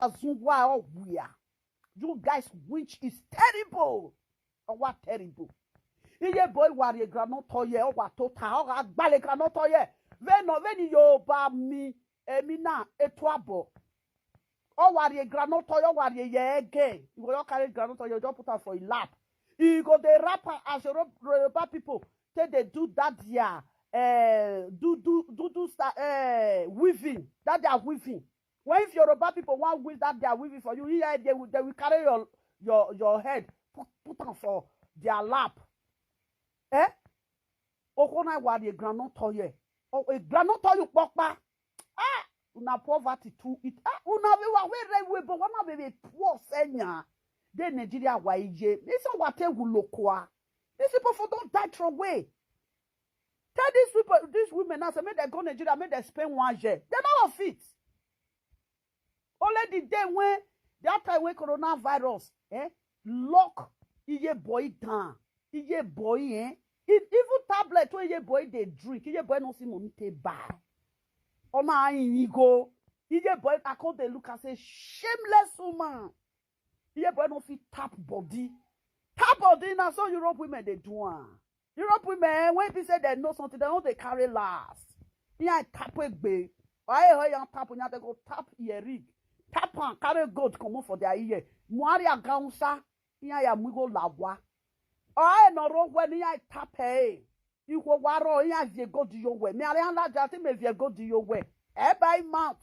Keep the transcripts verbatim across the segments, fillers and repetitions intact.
Azunwa Owia. You guys, which is terrible. Owa terrible. Iye boy wari granot oye, owa tota, owa gbale granot oye. Veno, veni yo ba mi, emina, etuabo. Owa ye granot oye, owa ye ege. You go just carry granot oye, just put am for your lap. You go dey wrap am as Yoruba, Yoruba people take dey do that their, eh, do, do, do, do, sta- eh, weaving. That their weaving. When if Yoruba people want weave that their weaving for you, here they will, they will carry your, your, your head, put, put am for their lap. Eh? Okona wari granot oye. Oh, a granot oye pokpa. Ah, una poverty too. It, ah, una be wa where we but one be poor senya. De Nigeria wa ije. This one wa te wulokwa. These people for don't die throw away. Tell these people, these women now, say make they go Nigeria, make they spend one year. They not fit. Only the day when that time when coronavirus, eh, lock iye boy down, iye boy, eh, e- even tablet when iye boy they drink, iye boy no see money to buy. Ona go, iye boy I call the look and say shameless woman. Iye boy no fit tap body, tap body. Now so Europe women they do am. Europe women, when people say they know something, they don't they carry last. Yeah, tap egbe. Why ho yan tap yan they go tap earring. Tap and carry gold come up for their ear. Muari agansa. Yeah, ya mugo lawa. Oh, I no ro when yeah tap eh. You go waro yeah ye gold yo we. Me are la jati me ye gold yo we. Eh, by mouth.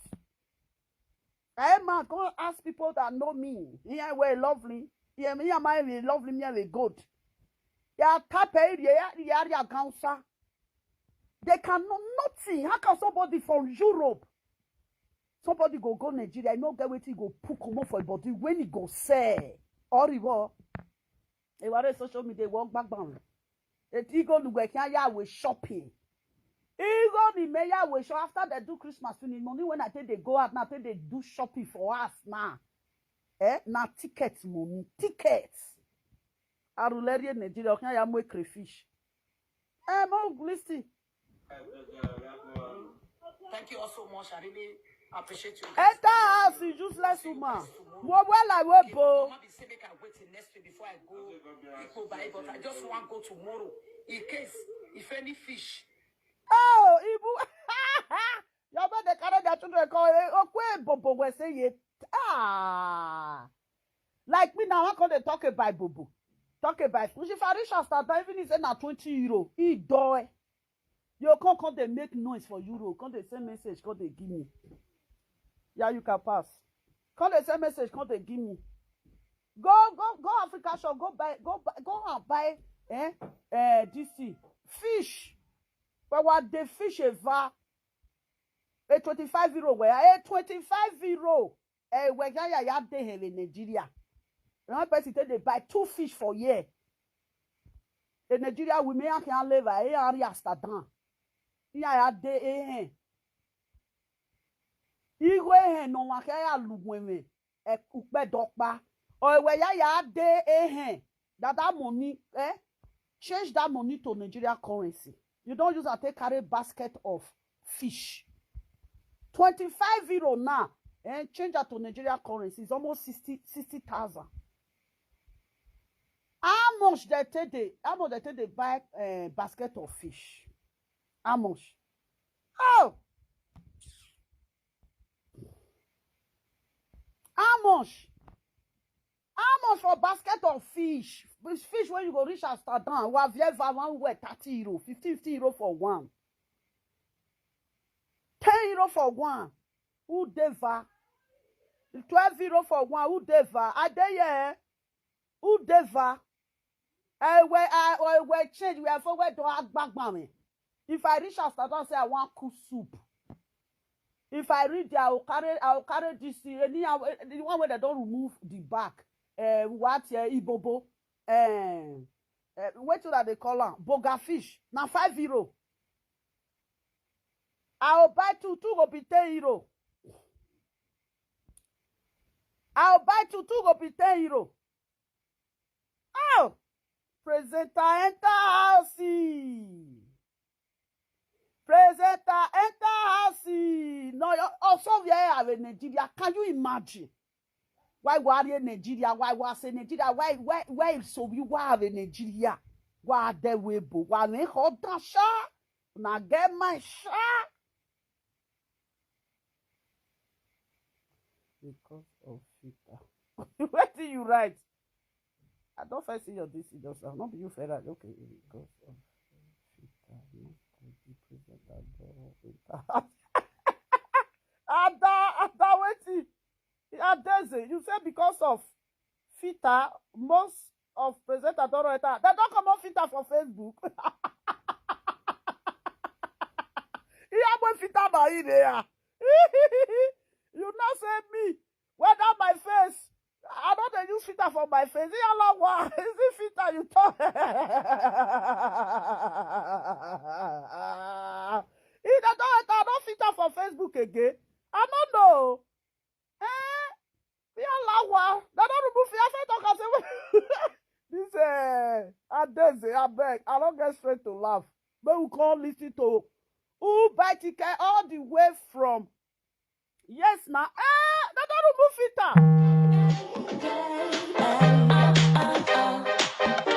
Eh, man, go ask people that know me. Yeah, we're lovely. Yeah, me and my lovely me and we good. Yeah, tap eh, yeah, yeah, yeah, yeah, cancer. They cannot nothing. How can somebody from Europe? Somebody go go Nigeria, no get wetin go put comot for body when he go sell. Or he go. They were social media work back down. It he go to work here with shopping. He go the mayor with shop after they do Christmas finish money when I take they go out now take they do shopping for us now. Eh, na ticket money, ticket. Aruleri Nigeria, okay, I am with crayfish. Eh, mo listen. Thank you all so much. I really appreciate you. Enter house, you useless woman. Wo well I will bo. Mama be say make I wait till next week before I go. People buy, but I just want go tomorrow in case if any fish. Oh, Ibu. Your mother carry their children call. Eh, Okwe bobo we say ye. Ah. Like me now, I come dey talk about bobo. Talk about fish. If I reach as that, even if say na twenty euro, e do. You come come dey make noise for Europe, come dey send message, come dey give me. Yeah, you can pass. Come dey send message, come dey give me. Go go go Africa shop, go buy go buy, go and buy eh eh this thing fish. But what the fish ever a twenty-five euro where a twenty-five euro eh where ya ya dey here in Nigeria. One person take dey buy two fish for year. A Nigeria women can live a area Amsterdam. Ya ya dey eh. Igwe eh no one can ya lugweme. Ekukpe dokpa. Or where ya ya dey eh. That that money eh change that money to Nigeria currency. You don't use and take carry basket of fish. Twenty-five euro now and change that to Nigeria currency is almost sixty sixty thousand. How much they take they how much they take they buy a basket of fish? How much? Oh, how much? How much for basket of fish? This fish when you go reach Amsterdam, we have ever one way thirty euro, fifty, fifty euro for one. Ten euro for one. Who deva? Twelve euro for one. Who deva? I dey here. Who deva? I will I will change. We are forward to Agbagba me. If I reach Amsterdam, say I want cook soup. If I read there, I will carry I will carry this thing. Anyhow, eh, the one where they don't remove the back. Uh, what uh, ibobo? Uh, uh, what should they call am? Boga fish. Now five euro. I will buy two. Two go be ten euro. I will buy two. Two go be ten euro. Oh, presenter enter house. Presenter enter house. No, also where I have a Nigeria. Can you Why worry Nigeria? Why wa say Nigeria? Why why why so we wa have Nigeria? Wa de we bo wa me ho dan sha. Na get my sha. Because of filter. Wetin you write? I don first see your this thing just now. No be you fair that. Okay, because of filter. No, I be presenter don filter. Ada, Ada, wetin? Adeze, you say because of filter, most of presenter don write am. Dem don comot filter for Facebook. Iya boy filter na in there. You know say me, whether my face, I don dey use filter for my face. Iya lawa, is it filter you talk? He dey don enter, I don filter for Facebook again. I no know. Eh? Iya lawa, dem don remove filter. I first talk am say this eh, Adeze, abeg, I no get strength to laugh. Make we come listen to who buy ticket all the way from. Yes na. Eh, dem don remove filter.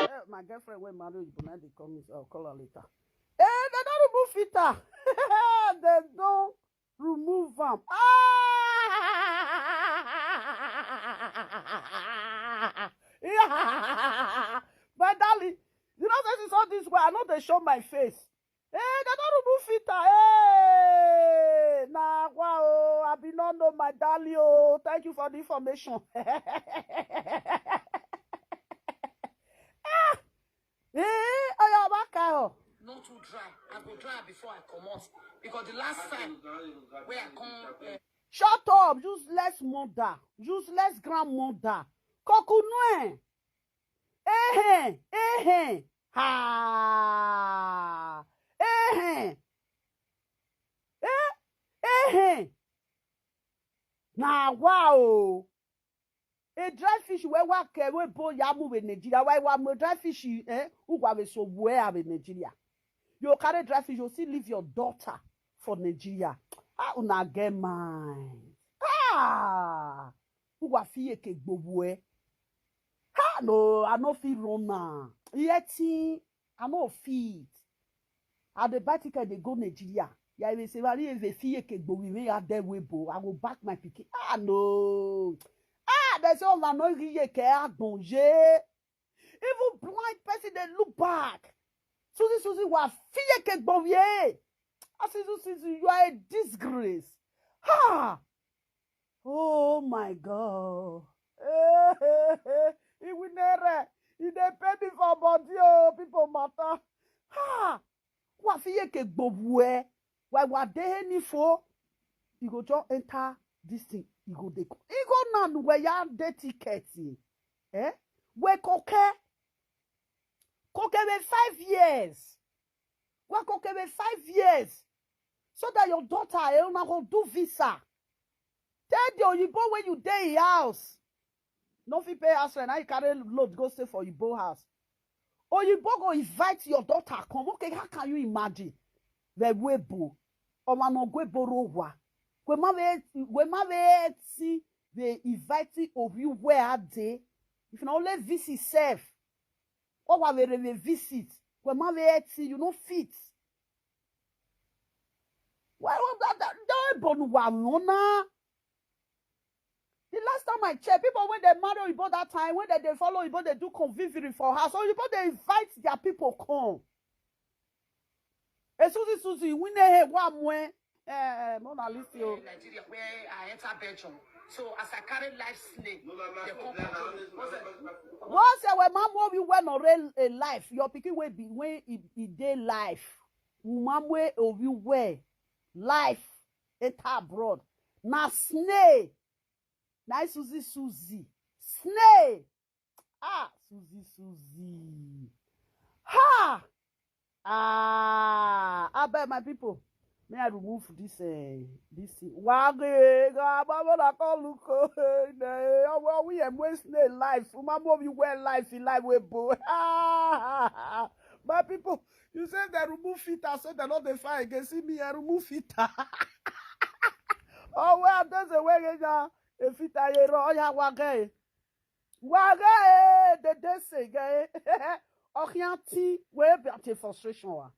Eh, my girlfriend wey marry oyibo na dey call me, so I'll call her later. Eh, dem don remove filter. Dem don remove am. Ah! Yeah. My darling, you know say since all this while I no dey show my face. Eh, dem don remove filter. Eh, na wa o, I be no know, my darling o. Thank you for the information. Ah! Eh, oya, waka o. No too dry. I go dry before I comot. Because the last time wey I come, eh, Shut up, useless mother, useless grandmother. Kokunue. Ehen, ehen. Ha. Ehen. Eh, ehen. Na wa o. A dry fish wey wa ke we bo ya mu we Nigeria. Why wa mu dry fish, eh? Ugwa we so where we Nigeria. You carry dry fish, you still leave your daughter for Nigeria. Ah, una get mind. Ah, ugwa fi ye ke gbogbo eh. Ha, no, I no fit run now. Yet, I no fit. I dey buy ticket, dey go Nigeria. Yeah, they say, "Mari, if they fit ye ke gbogbo, we are there we bo. I go back my pikin." Ah, no. Ah, they say, "Oh, I no fit ye ke agbonje." Even blind person, they look back. Susie, Susie, wa fit ye ke gbogbo ye. I say, "Susie, Susie, you are a disgrace." Ha! Oh my God. Iwinere, e dey pay me for body, oh, people matter. Ha! Wa fit ye ke gbogbo eh. Why wa dey any for? You go just enter this thing. You go dey. You go now where ya dey ticket. Eh? Where koke? Koke be five years. Where koke be five years. So that your daughter, eh, una go do visa. Tell the oyibo when you dey in house. No fit pay house rent. Now you carry load, go stay for oyibo house. Oyibo go invite your daughter come. Okay, how can you imagine? The way bo. Oma no gwe boro wa. We ma we, we ma we ti, they invite obi where are they? If you only visit self. Or wa we we visit. We ma we ti, you no fit. Why would that, that, that bonu wa nona? The last time I checked, people when they marry Oyibo that time, when they, they follow Oyibo, they do convivial for house. So Oyibo, they invite their people come. Eh, Susie, Susie, we ne he wa mwe. Eh, Mona Lisa, oh. Nigeria, where I enter Belgium. So as I carry life snake, they come control me. What's that? Once a we ma mo we went on real a life, your pikin will be when e, e dey life. Woman we obi we life enter abroad. Na snake. Na Susie, Susie. Snake. Ah, Susie, Susie. Ha! Ah, I beg my people. May I remove this, eh, this thing? Wage, ga, ba, ba, na call look, oh, eh, ne, oh, well, we am waste their life. Uma mo we wear life in life we bo. My people, you say they remove filter, so they not dey fine again. See me, I remove filter. Oh, well, there's a way, yeah. Efita ye ro ya wage. Wage, the day say gay. Okianti, we be at a frustration.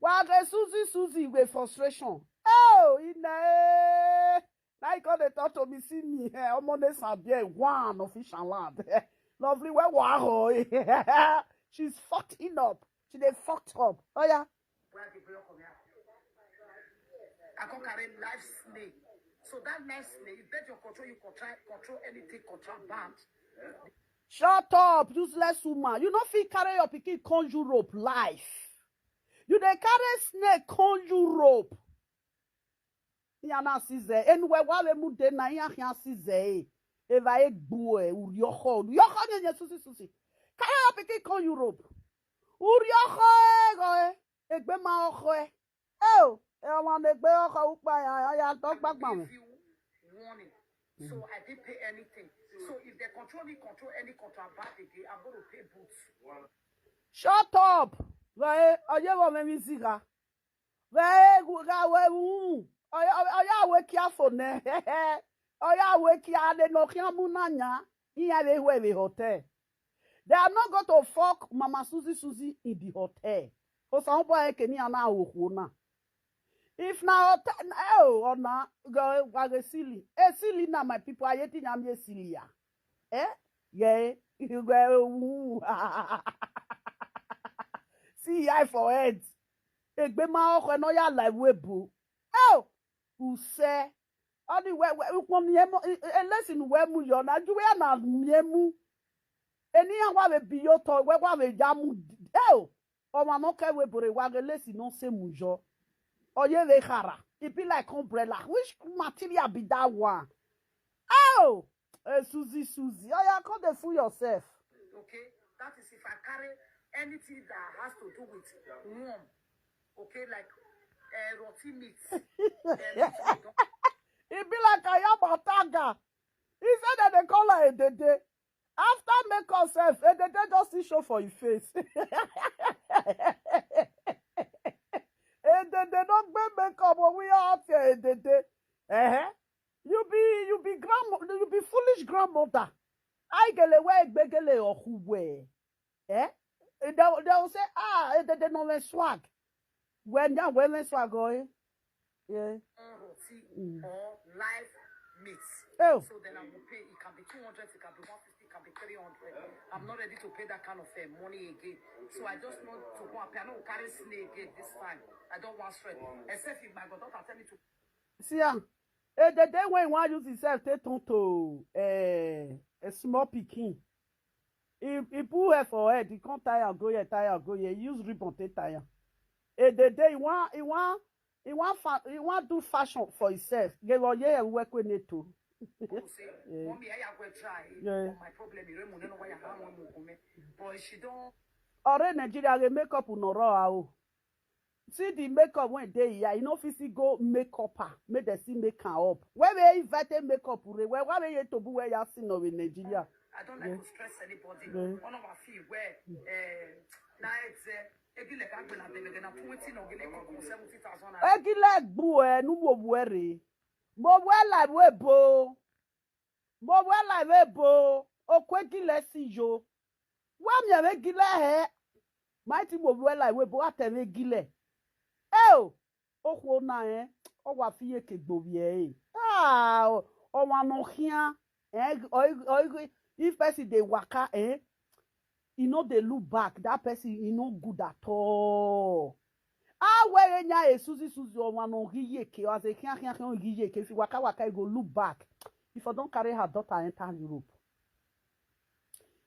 Wage, Susie, Susie, we frustration. Oh, in the. Now you come dey talk to me, see me. Eh, omo, this are there one official land. Lovely, where were her? She's fucked up. She dey fucked up. Oh, yeah. Where the block come here? I come carry live snake. So that live snake, if that your control, you control, control anything, control band. Shut up, useless woman. You no fit carry your pikin come Europe life. You dey carry snake come Europe. Yana size. Enuwe wa we mu de na ya ya size. Eva egbu e, urioho. Urioho nye nye Susie, Susie. Carry your pikin come Europe. Urioho e go e. Egbe ma oho e. Oh, e wa na egbe oho upa ya, ya, ya, dog back man. Give you warning. So I didn't pay anything. So if they control me, control any contraband again, I'm gonna pay boots. Shut up. Right? Oye wo me mi ziga. Wee gu ga wee wu. Oya, oya, we kia for ne. Oya, we kia de no kia mu na nya. Iya we we we hotel. They are not going to fuck Mama Susie, Susie in the hotel. O sa bo e ke ni ana wo na. If na hotel, oh, ona go wage silly. E silly na, my people. Aye ti nyam ye silly ya. Eh? Yeah. You go. See eye for head. Egbe ma oho no ya live we bu. Oh, use. Odi we we ukpon mi emo, e lesson we mu yo na ju we na mi emu. Eni ya wa we bi yo to we wa we ya mu. Oh, o ma no ke we bore wa ge lesson no se mu yo. Oye we hara. It be like umbrella. Which material be that one? Oh, eh, Susie, Susie. Oh, yeah, come dey fool yourself. Okay, that is if I carry anything that has to do with warm. Okay, like uh, roti meat. Uh, meat we don- It be like I am a tagger. He said that they call her a dede. After make herself, a dede just still show for his face. A dede no gbe makeup, but we are out here, a dede. Uh-huh. You be, you be grandma, you be foolish grandmother. I gele we gbegele ohuwe. Eh? They, they will say, ah, eh, they, they know when swag. When that women swag going. Yeah. Roti Mm. or live meat. Oh. So then I will pay. It can be two hundred, it can be one fifty, it can be three hundred. I'm not ready to pay that kind of uh, money again. So I just want to go and pay. I no go carry snake again this time. I don't want sweat. Except if my goddaughter tell me to See am. Eh, the day when he wan use himself take turn to eh, a small pikin. He, he put hair for head, he come tie am go here, tie am go here. He use ribbon take tie am. Eh, the day he wan, he wan, he wan fa-, he wan do fashion for himself. Ge wo ye we kwe ne to. People say, Eh. Mommy, I go try. Yeah. But my problem is, Remo, no know why I have one more woman. But she don't. Ore Nigeria, they make up no raw. See the makeup when they here, you know, if you go make up her, make the see make her up. Where we invite a makeup, where, where we to be where you see no in Nigeria. I don't like Yeah. to stress anybody. Yeah. One of our fee where uh, now it's uh, Egile Kagbela Degede na twenty no gele ko seventy thousand naira. Egile gbu e nu wo wo re. Mo we la we bo. Mo we la we bo. O kwe gile si yo. Wa mi ave gile he. Mighty mo we la we bo ate we gile. E o. O kwo na e. O wa fi ye ke gbo ye e. Ah, o, o wa no hia. Eh, o, o, if person dey waka, eh, e no dey look back. That person, e no good at all. Ah, where nya e Susie, Susie, o wa no gi ye ke. As a hia, hia, hia, gi ye ke. If you waka, waka, you go look back. If I don't carry her daughter enter Europe.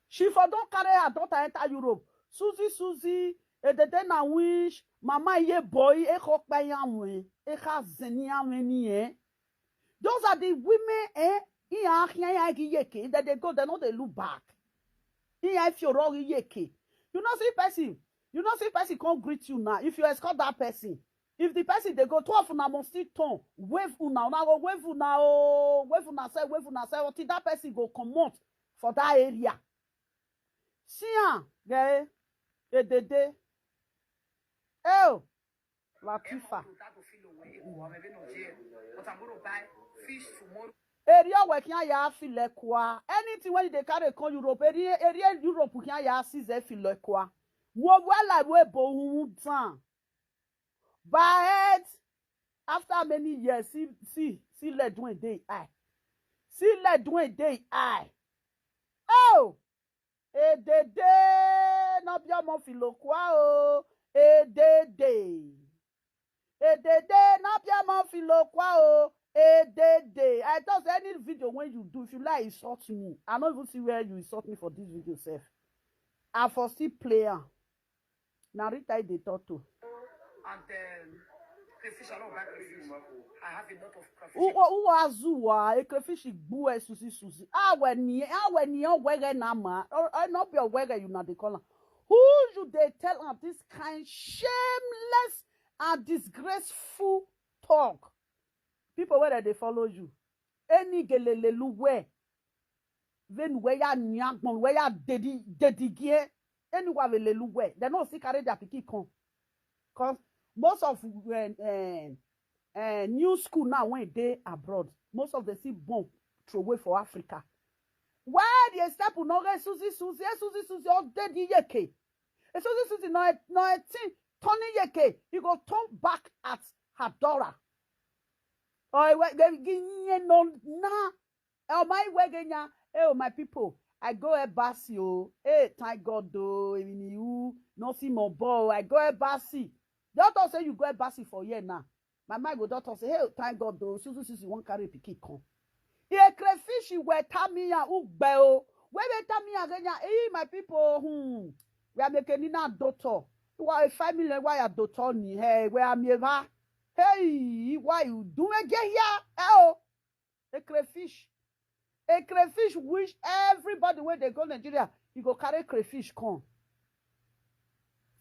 She for don carry her daughter enter Europe. Susie, Susie, edede na wish, mama ye boy, e ko pa ya wen, e ka zeni ya wen ni e. Those are the women, eh? Iya hia ya gi yeke, that they go, they no dey look back. Iya if you wrong yeke. You know see person, you know see person come greet you now. If you escort that person, if the person dey go, twelve una must still turn, wave una, una go wave una o, wave una sef, wave una sef until that person go comot for that area. See am, geh, edede. Oh, Latifa. But I'm gonna buy fish tomorrow. Area we can ya feel like kwa. Anything when they carry come Europe, area, area Europe can ya see they feel like kwa. Wo we like we bo hu tan. But after many years, see, see, see, let doing day I. See, let doing day I. Oh, edede, na bia mo filokwa o. Edede. Edede, na bia mo filokwa o. Edede. I thought any video when you do, if you like, insult me. I don't even see where you insult me for this video, self. I for still play am. Na Rita I dey talk to. And um, crayfish, I don't buy crayfish. I have a lot of crayfish. Uwa uwa zuwa e crayfish igbu e susi susi. Awe ni awe ni owere na ma. O no be owere you na dey call am. Who you dey tell am this kind shameless and disgraceful talk? People wey dey follow you. Any gelele luwe. Venu we ya nyagbon we ya dedi dedi gie. Any wa vele luwe. They no see carry their pikin come. Cause most of uh, uh, uh, new school now when they abroad, most of the see bomb throw away for Africa. Why they step no get Susie Susie Susie Susie all dedi yeke. E Susie Susie no no thing turning yeke. He go turn back at her daughter. Oh, we we no na. Oh my wegenya. Oh my people. I go embassy oh. Hey, thank God though. Even you no see my boy. I go embassy. Doctor say you go embassy for here now. My mind go doctor say, hey, thank God though. Susu Susu won't carry pikin come. Ye crayfish we tamiya ugbe o. Where they tamiya genya? Hey, my people. Hmm. We are making in a doctor. You are a family why a doctor ni. Hey, where am I? Hey, why you do again here? Oh. A crayfish. A crayfish which everybody when they go Nigeria, you go carry crayfish come.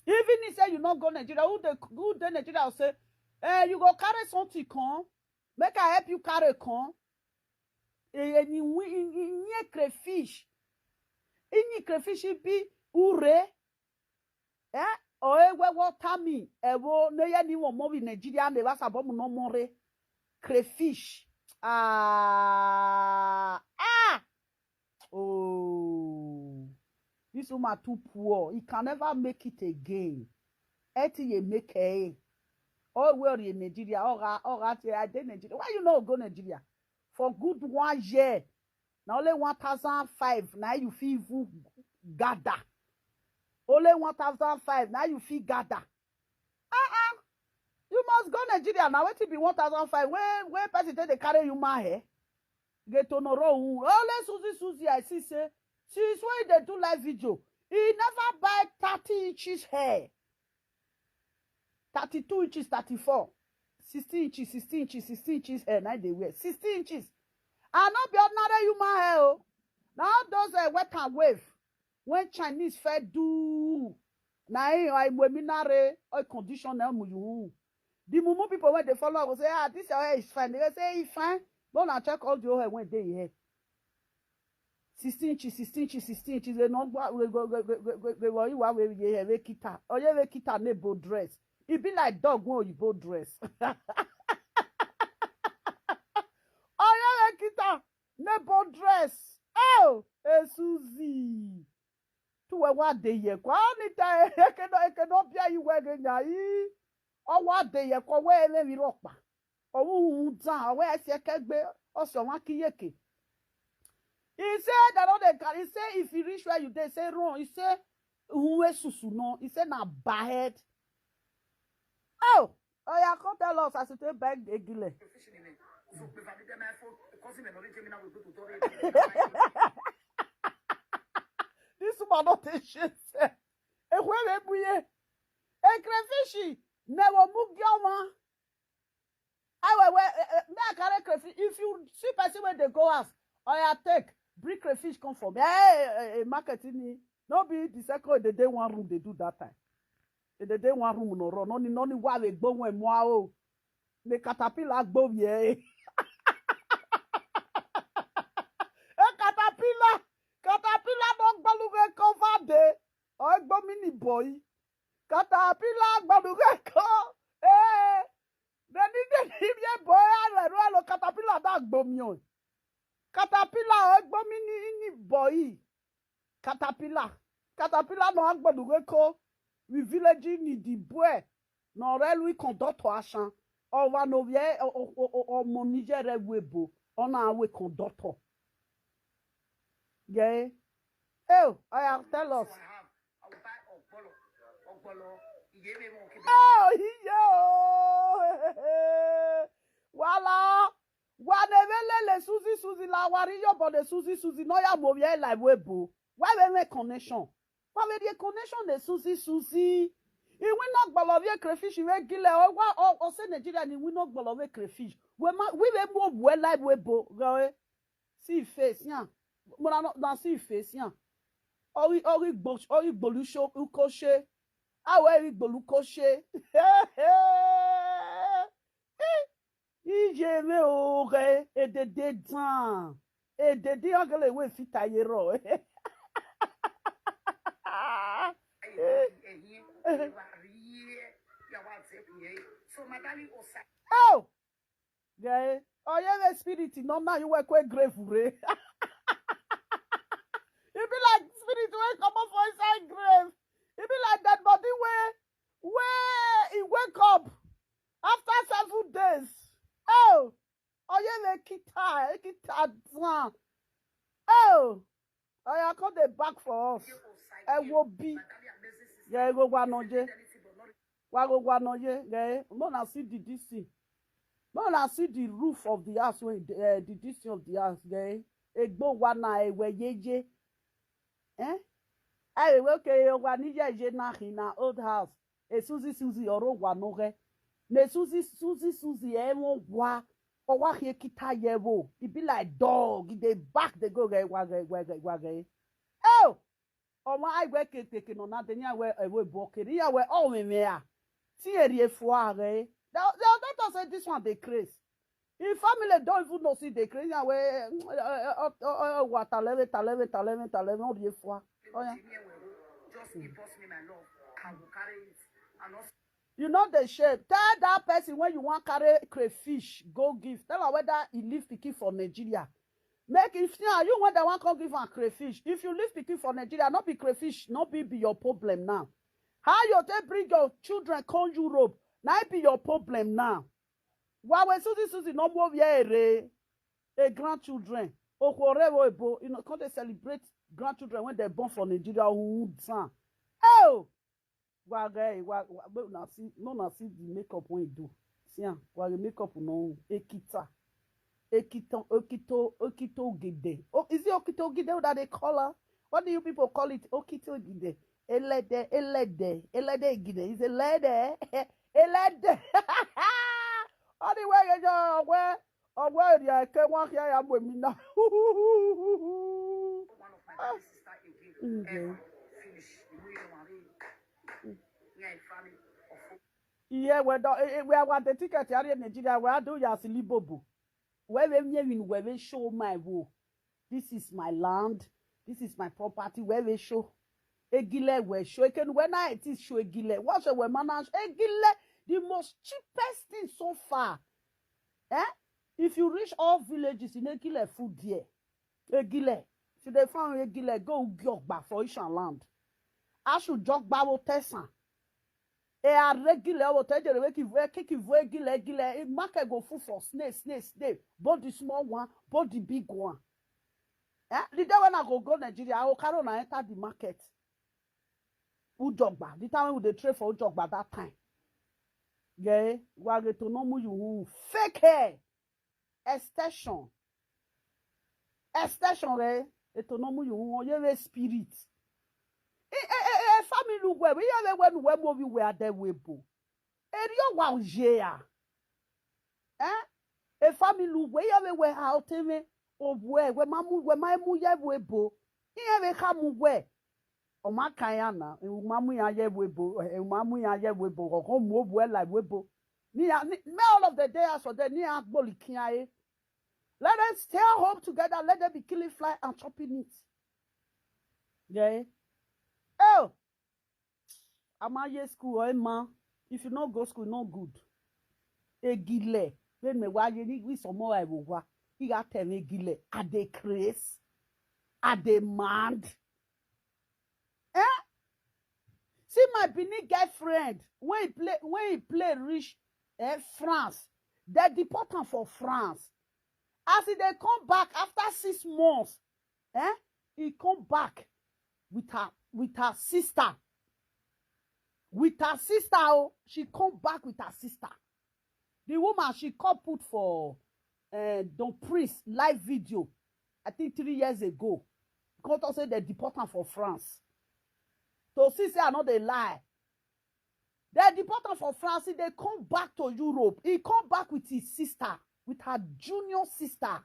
Even if say you not go Nigeria, who the who the Nigeria will say, eh, you go carry something come, make I help you carry come. Eh, eh, ni wi- ni- ni- ni crayfish. Any crayfish it be ure. Eh? Or ewe water me. Ewo ne ye ni won mo bi Nigeria ne ba sabo mu no more. Crayfish. Ah. Ah. Oh. This woman too poor. He can never make it again. Eti ye make eh. Oh, where in Nigeria? Oh, ga, oh, ga, I dey Nigeria. Why you no go Nigeria? For good one year. Na only one thousand five na you fit even gather. Only one thousand five na you fit gather. Uh-uh. You must go Nigeria na wetin be one thousand five wey wey person take dey carry human hair. Getonoro wu. Only Susie Susie I see say since wey dey do live video, he never buy thirty inches hair. Thirty-two inches, thirty-four, sixteen inches, sixteen inches, sixteen inches hair na dey wear. Sixteen inches. And no be ordinary human hair o. Na all those uh, wet and wave when Chinese fair do na him or Igbo Minare or condition na muyu. The mumu people when they follow go say, ah, this your hair is fine. They go say, it's fine. But now check all the whole hair when they here. Sixteen inches, sixteen inches, sixteen inches. They no go, we go, go, go, go, go, go, go, you are we ye have a kita. Or you have a kita nebo dress. It be like dog when you both dress. Or you have a kita nebo dress. Oh, hey, Susie. Tu we wa de ye kwa ni ta e ke no e ke no bia yi we ge nya yi. O wa de ye kwa we le vi ro pa. O wu wu tan o we se ke gbe o so wa ki ye ke. He say that no dey carry. He say if you reach where you dey, say run. He say who we susu no. He say na bad. Oh, oh yeah, come tell us as you take beg egile. This woman not take shit. Ehwe me buye. A crayfish. Never move your one. I will wear me I carry crayfish. If you see person when they go house, or I take bring crayfish come for me. Hey, hey, hey, market in no be the second they dey one room they do that time. They dey one room no run. No ni no ni wa we gbo wen mo a o. The caterpillar gbo ye. A caterpillar, caterpillar don gbalu we cover day. O gbo mini boy. Caterpillar gbalu we ko. Eh. They need the him ye boy a le ro lo caterpillar da gbo mi o. Caterpillar, egbo mi ni, ni boy. Caterpillar. Caterpillar no agbodu we ko. We village ni di boy. No railway conductor ashan. Over no ye, o, o, o, o, money je railway bo. Ona we conductor. Yeah. Oh, I have tell us. Oh, yeah. Wala. Wa na ebe lele Suzi Suzi la wari yo bo de Suzi Suzi no ya mo ye live we bo. Why we make connection? Why we dey connection de Suzi Suzi? Iwe no gbolo we crayfish we gile o wa o o se Nigeria ni we no gbolo we crayfish. We ma we we mo we live we bo. Go eh. See face yan. Mo na no na see face yan. Ori ori gbo ori gbolu sho uko she. Awe ori gbolu ko she. Ije me o re edede dan. Edede ogele we fita ye ro. Oh, guy, oye the spirit no na you work with grave re. E be like spirit wey comot for inside grave. E be like dead body wey wey e wake up after seven days. Oh, oye the kita kita down. Oh, oya come dey back for us. Ẹ wo bí. Yeah, ẹ wo wa no je. Wa go wa no ye, eh? Mo na see the D C. Mo na see the roof of the house wey uh, the D C of the house, eh? Egbo wa na ewe ye ye. Eh? Aye we ke yo wa ni ye ye na hi na old house. E Suzi Suzi oro wa no ge. Ne Suzi Suzi Suzi e won wa. O wa hie kita ye wo. E be like dog. E dey back dey go ge wa ge wa ge wa ge. Oh! Ọmọ aigwe kekeke nọ na deni awe ewe bo keri awe o me me a. Ti eri efo are. They they don't say this one dey craze. If family don't even know see dey craze awe wa taleve taleve taleve taleve o ri efo. Oh yeah. Just give us me my love. I will carry it. And also You know the shape. Tell that person when you want carry crayfish, go give. Tell her whether he live pikin for Nigeria. Make if now you want that one come give am crayfish. If you live pikin for Nigeria, not be crayfish, not be be your problem now. How you take bring your children come Europe? Now it be your problem now. Why when Susie Susie no more here a grandchildren? Okwore ebo, you know, can't they celebrate grandchildren when they're born for Nigeria? Who son? Oh, Wage, wa, wa, make una see, make una see the makeup wey he do. See am, wage makeup no ekita. Ekito, okito, okito gide. Oh, is it okito gide that they call her? What do you people call it? Okito gide. Elede, elede, elede gide. Is elede, elede. All the way you go where? Ọgwọ eri eke nwa ahịa ya bụ Emina. One of my baby sister again. Mm-hmm. Ever finish. You know, you know, I mean, yeah, family of Iye we do e we wa the ticket ya re Nigeria we adu ya silibobo. We we mi win we we show my wo. This is my land. This is my property. We we show. Egile we show. Eken we na it is show egile. What show we manage? Egile, the most cheapest thing so far. Eh? If you reach all villages in Egile food there, Egile, if you dey find Egile, go Ugiogba for Ishan land. Ashu Jogba wo tesan. E are Egile wo te jere we ki we ki ki we Egile Egile. E market go full for snake snake snake. Both the small one, both the big one. Eh? The day when I go go Nigeria, I go carry una enter the market. Ujogba, the time when we dey trade for Ujogba that time. Yeah, we are to no mu you fake hair. Extension. Extension re. Eto no mu you ye we spirit. E e e e family we we ye we we we mo we we ade we bo. Eri o wa o ye a. Eh? E family we ye we we ha o te me. O we we ma mu we ma mu ye we bo. Iye we ka mu we. Ọma kan ya na, e ma mu ya ye we bo, e ma mu ya ye we bo, ko mu o bo e la we bo. Ni ya ni me all of the day as for them ni a gboli kin aye. Let them stay home together, let them be killing fly and chopping it. Yeah. Oh. Ama ye school or ma. If you no go school, no good. Egile. When me wa ye ni wi so mo e wo wa. He got tell me, Gile, I dey craze. I dey mad. Eh? See my Benin girlfriend, when he play, when he play reach, eh, France, they deport him for France. As he dey come back after six months, eh, he come back with her, with her sister. With her sister, oh, she come back with her sister. The woman, she come put for, uh, Don Prince live video, I think three years ago. Come talk say they deport him for France. To see say I no dey lie. They deport him for France. He dey come back to Europe. He come back with his sister, with her junior sister.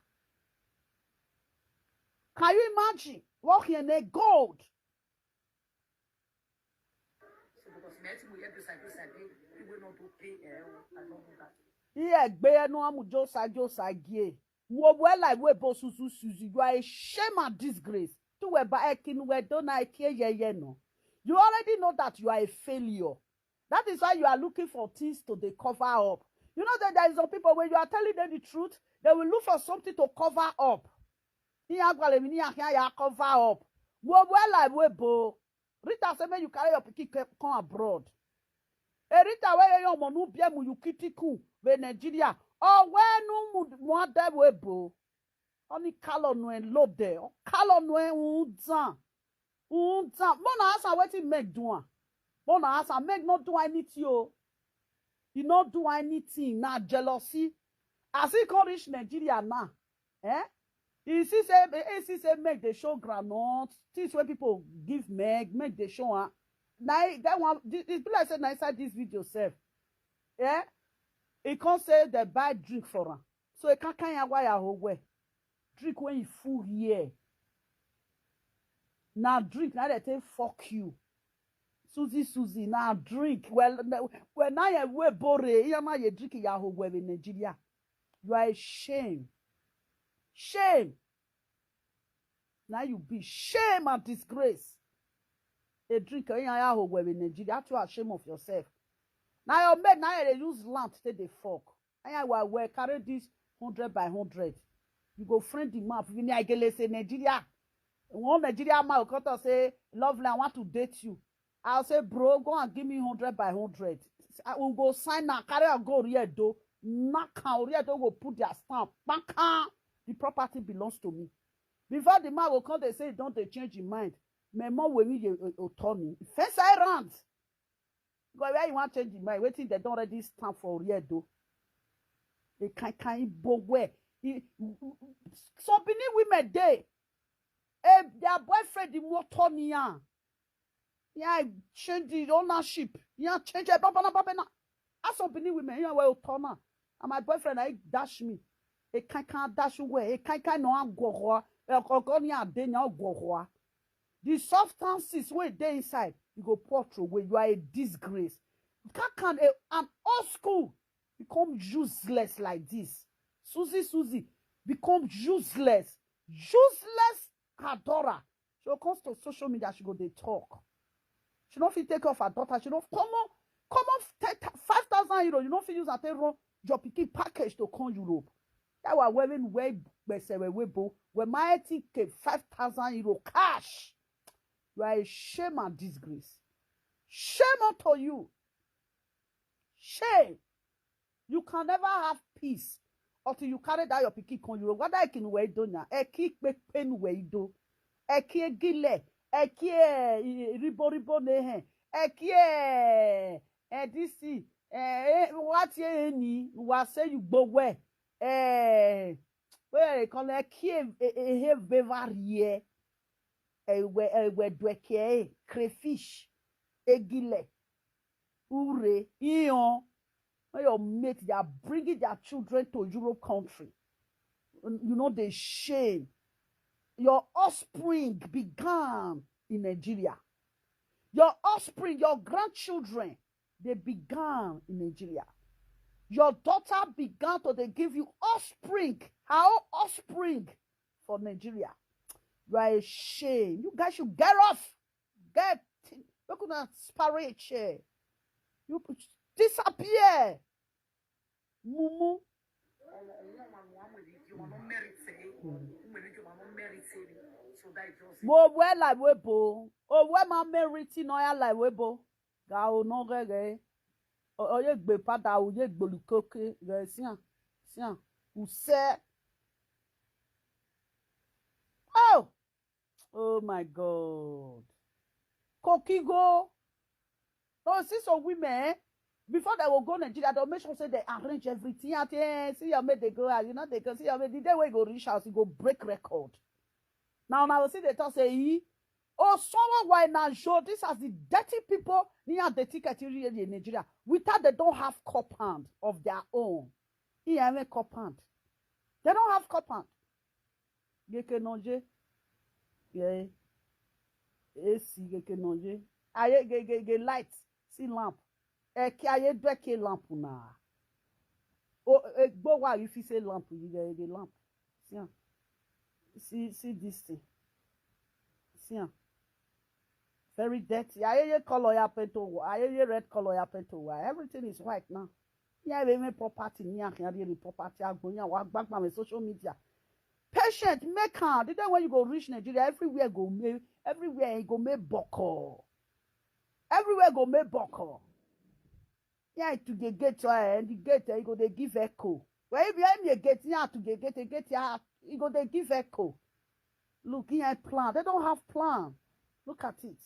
Can you imagine? Walking in gold. He egbe enu amu josa josa gie. Wo we like we bo suzu suzu. You are a shame and disgrace. Tu we ba ekin we do na ekie ye ye no. You already know that you are a failure. That is why you are looking for things to dey cover up. You know that there is some people, when you are telling them the truth, they will look for something to cover up. Ni agwale mi ni ahia ya cover up. Wo we like we bo. Rita say make you carry your pikin ke- come abroad. E Rita, where your monu bie mu you kitiku we Nigeria. Oh, where no mu mu ade we bo. Oni kalo no en lode. O kalo no en unzan. Unzan. Mona asa wetin make do am. Mona asa make no do anything o. He no do anything. Na jealousy. As he come reach Nigeria now, eh? He see say, he see say make they show groundnut, things wey people give make, make they show am. Na e- that one, thi- it be like say na inside this video sef. Eh? He come say they buy drink for am. So he can't carry wire whole way. Drink when he full here. Now drink, now they take fuck you. Susie, Susie, now drink. Well, n- well, now you we bore. You now you drink ya whole way in Nigeria. You are a shame. Shame. Now you be shame and disgrace. A drink ya whole way in Nigeria. Aren't you ashamed of yourself? Now your men now they use land to take the fuck. And I will carry this hundred by hundred. You go friend the man. If you need, I get say Nigeria. One Nigeria man will come to say, "Lovely, I want to date you." I'll say, "Bro, go and give me hundred by hundred." I will go sign now. Carry a go Riedo. Knock on Riedo will put their stamp. Baka, the property belongs to me. Before the man will come, they say, "Don't they change your mind?" My mom will be your attorney. First I rant. God, where you want change your mind? Waiting they don't already stand for Riedo. They can't, can't bow where. He- Some Benin women, they, eh, their boyfriend, the more Tony, yeah. Yeah, change the ownership. Yeah, change it. Baba na, baba na. As some Benin women, yeah, well, Tona. And my boyfriend, I dash me. A can't, can't dash away. A can't, can't no go. The substances where they inside, you go pour through away. You are a disgrace. Can can a, an old school become useless like this? Susie, Susie, become useless. Useless Kadora. She go come to social media, she go dey talk. She no fit take care of her daughter. She no come on, come on, five thousand euro. You no fit use and take run your pikin package to come Europe. That was wearing way gbese we webo. We might take five thousand euro cash. You are a shame and disgrace. Shame unto you. Shame. You can never have peace until you carry that your pikin come Europe. Whether I can wear do now, I keep pen wear do, I keep gile, I keep ribo ribo nehen, I keep eh this thing, eh what ye any was say you go where eh where they call it, I keep a bevar here. Ewe ewe dweke, crayfish, egile, ure, ion. When your mate, they are bringing their children to Europe country. You know they shame. Your offspring began in Nigeria. Your offspring, your grandchildren, they began in Nigeria. Your daughter began to they give you offspring, her own offspring for Nigeria. You are a shame. You guys should get off. Get, look at that sparrow chair. You disappear. Mumu. Mama merit it. Mama merit it. So that is just it. Mo we la we bo. O we ma merit no ya la we bo. Ga o no ge ge. O o ye gbe pada o ye gbolukoke ge sian. Sian. U se. Oh. Oh my God. Kokigo. No, see some women, eh, before they will go Nigeria, they'll make sure say they arrange everything. And, eh, see your mate, they go out, you know, they go see your mate. The day where you go reach house, you go break record. Now, now, see, they talk say, "Ee, oh, someone why now show this as the dirty people near the ticket in Nigeria without they don't have compound of their own." Here, I mean compound. They don't have compound. Geke nonje. Yeah. A C geke nonje. Aye ge ge ge light. See lamp. E ki aye do ke lamp na. O e gbo wa you fit say lamp you get the lamp. See am. See see this thing. See am. Very dirty. Aye ye color ya paint over. Aye ye red color ya paint over. Everything is white now. Yeah, even property. Yeah, can the property. I go yeah, wa gbagba with social media. Patient, make am. The day when you go reach Nigeria, everywhere go make everywhere e go make boko. Everywhere go make boko. Yeah, to the gate, eh, and the gate, eh, you go they give echo. Where if you aim your gate, yeah, to the gate, the gate, yeah, you go they give echo. Look, he had plan. They don't have plan. Look at it.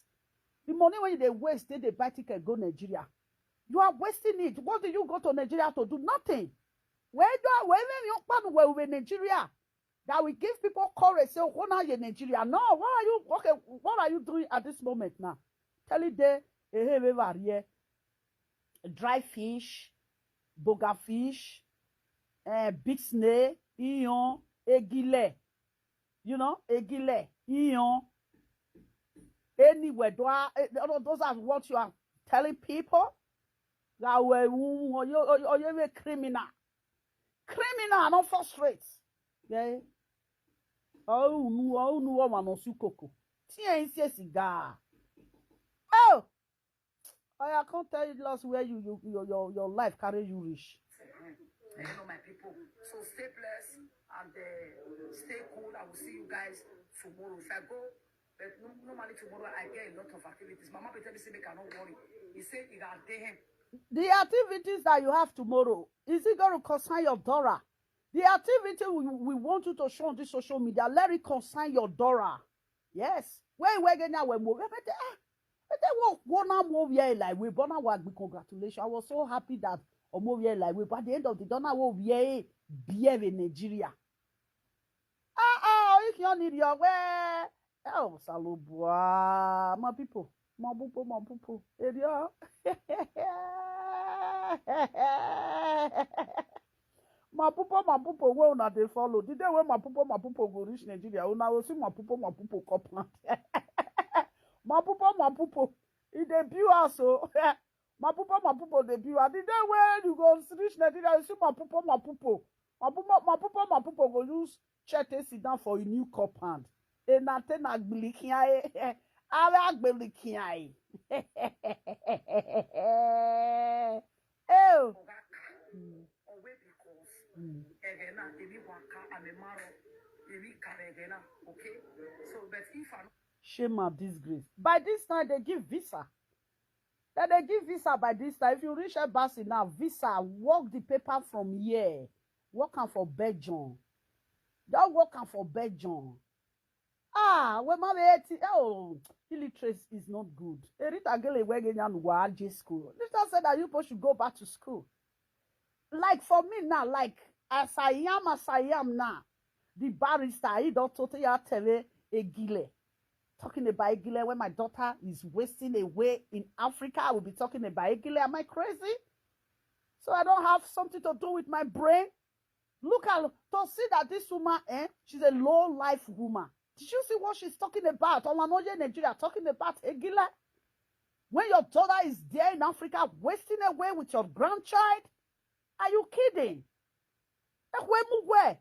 The money when they waste, they, they buy ticket go Nigeria. You are wasting it. What do you go to Nigeria to do? Nothing. Where do I where you pan where we Nigeria? That we give people courage. Say, oh, now you Nigeria. No, what are you okay? What are you doing at this moment now? Tell it there, eh, hey, hey, hey, dry fish, boga fish, eh, big snake, iyan, egile, you know, egile, iyan, anywhere. Do I, eh, all of those are what you are telling people that were you are you a criminal, criminal, not frustrate. Yeah. Oh, no, oh, no, one on sukoko. T N C cigar. Oh, I can't tell you lost where you, you your, your your life carry you reach. I don't know my people. So stay blessed and uh, stay cool. I will see you guys tomorrow. If I go, but no, normally tomorrow I get a lot of activities. Mama be tell me say make I not worry. He say he got there. The activities that you have tomorrow, is it going to concern your daughter? The activity we, we want you to show on this social media, let it concern your daughter. Yes. When we get now, when we get ah, but then what what now more we are like we born our we congratulations. I was so happy that Omo we are like we but at the end of the day now we are behave in Nigeria. Ah ah, if you need your way. Oh, Salubua, my people, my people, my people. Area. My people, my people, where una dey follow? The day when my people, my people go reach Nigeria, una go see my people, my people come plant. My people, my people, e dey build house o. My people, my people dey build house. The day when you go reach Nigeria, you see my people, my people, my people, my people, my people go use chair take sit down for a new compound. E na te na gbili kia e. Ara gbili kia e. Oh. Oga ka. Owe because Egena, Emi Waka, Amemaro, Emi Karegena. Okay? So, but if I Shame and disgrace. By this time, they give visa. Then they give visa by this time. If you reach embassy now, visa, work the paper from here. Work am for Belgium. Don't work am for Belgium. Ah, when my eighty, oh, illiteracy is not good. Erita Gele Wegenya Nwa J school. Rita said that you people should go back to school. Like for me now, like as I am, as I am now, the barrister, he don't totally tell Egile. Talking about Egile when my daughter is wasting away in Africa, I will be talking about Egile. Am I crazy? So I don't have something to do with my brain. Look at to see that this woman, eh, she's a low life woman. Did you see what she's talking about? Omanoye Nigeria talking about Egile. When your daughter is there in Africa wasting away with your grandchild, are you kidding? Ekwemugwe.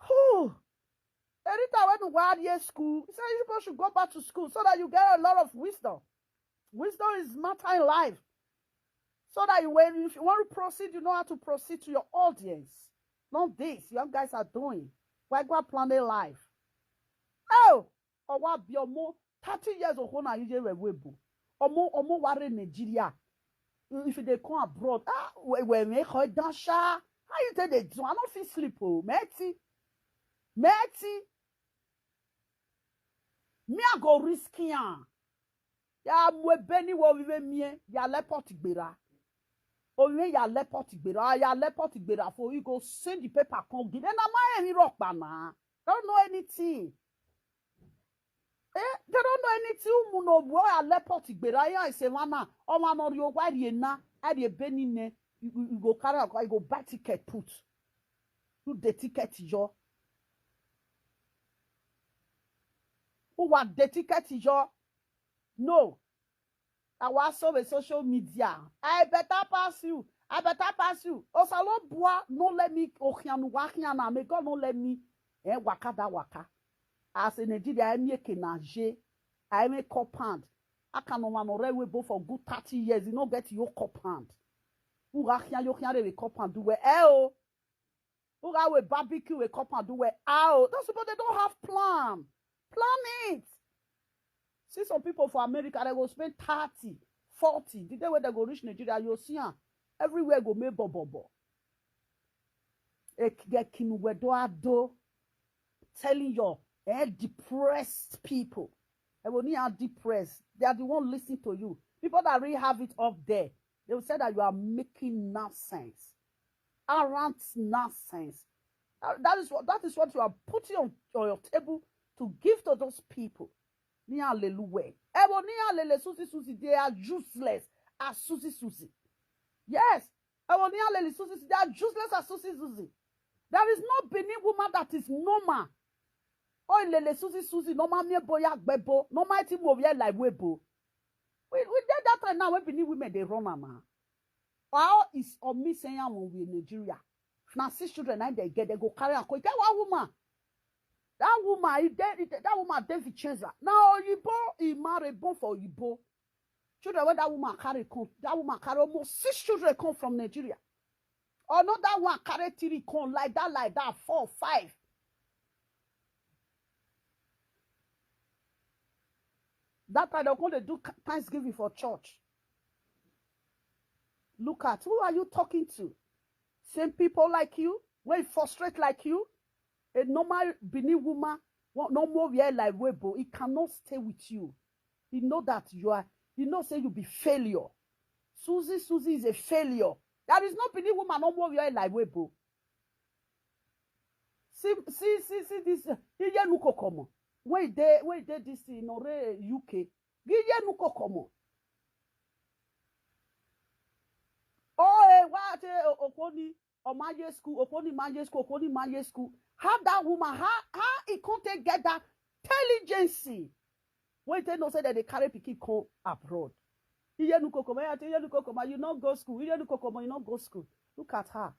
Who? Erita went to Warrior School. He said you people should go back to school so that you get a lot of wisdom. Wisdom is matter in life. So that you, when if you want to proceed, you know how to proceed to your audience. Not this you guys are doing. Why go plan a life? Oh, or what be more thirty years of hona you dey webo. Omo omo ware Nigeria. If you dey come abroad, ah, we we make her dance sha. How you take dey do? I no fit sleep o. Meti. Meti. Me I go risk am. Ya mwe beni wo vive mie. Ya lepot gbera. Oye ya lepot gbera. Ya lepot gbera for you go send the paper come give. Na my any rock bana. Don't know anything. Eh, they don't know anything. Umu no boy ya lepot gbera. Ya is a man. O man no rio wa rie na. A rie beni ne. You, you, you go carry a car, you go buy ticket put. You the ticket yo. Who want the ticket yo? No. I was so with social media. I better pass you. I better pass you. Osalobua, no let me ohianu wahiana. May God no let me. Eh, waka da waka. As in Nigeria, I make a naje. I make compound. I can no man already wait for good thirty years. You no get your compound. Who got here, you can't really compound do well. Eh, oh. Who got with barbecue with compound do well. Oh, those people they don't have plan. Plan it. See some people for America, they go spend thirty, forty. The day when they go reach Nigeria, you'll see them. Everywhere go make bobobo. Get kinuwedo ado. Telling you, eh, depressed people. They will need depressed. They are the one listening to you. People that really have it up there, they will say that you are making nonsense. Arrant nonsense. That, that is what that is what you are putting on, on your table to give to those people. Ni hallelujah. Ewo ni hallelujah, Susie Susie, they are useless as Susie Susie. Yes. Ewo ni hallelujah, Susie Susie, they are useless as Susie Susie. There is no Benin woman that is normal. Oh, lele Susie Susie, normal me boya gbebo, normal ti mo like webo. We we did that time now when Benin women they run am. How is on me saying I'm with Nigeria? Now six children and they get they go carry a quick. That one woman. That woman, he dead, he dead- that woman, David Chaser. Now Oyibo, he married born for Oyibo. Children when that woman carry come, that woman carry almost six children come from Nigeria. Another one carry three come like that, like that, four, five. That time they come dey do Thanksgiving for church. Look at who are you talking to? Same people like you, wey frustrate like you, a normal Benin woman, no more wear like webo. He cannot stay with you. He know that you are. He know say you be failure. Susie, Susie is a failure. There is no Benin woman no more wear like webo. See, see, see, see this. Iye nuko komo. Where they, where they this in Ore U K. Iye nuko komo. Oh, eh, what eh, Okoni, or Maye school, Okoni Maye school, Okoni Maye school. How that woman, how how he can't take get that intelligence? When they know say that they carry pikin come abroad. Iye nuko komo, I tell you nuko komo, you not go school. Iye nuko komo, you not go school. Look at her.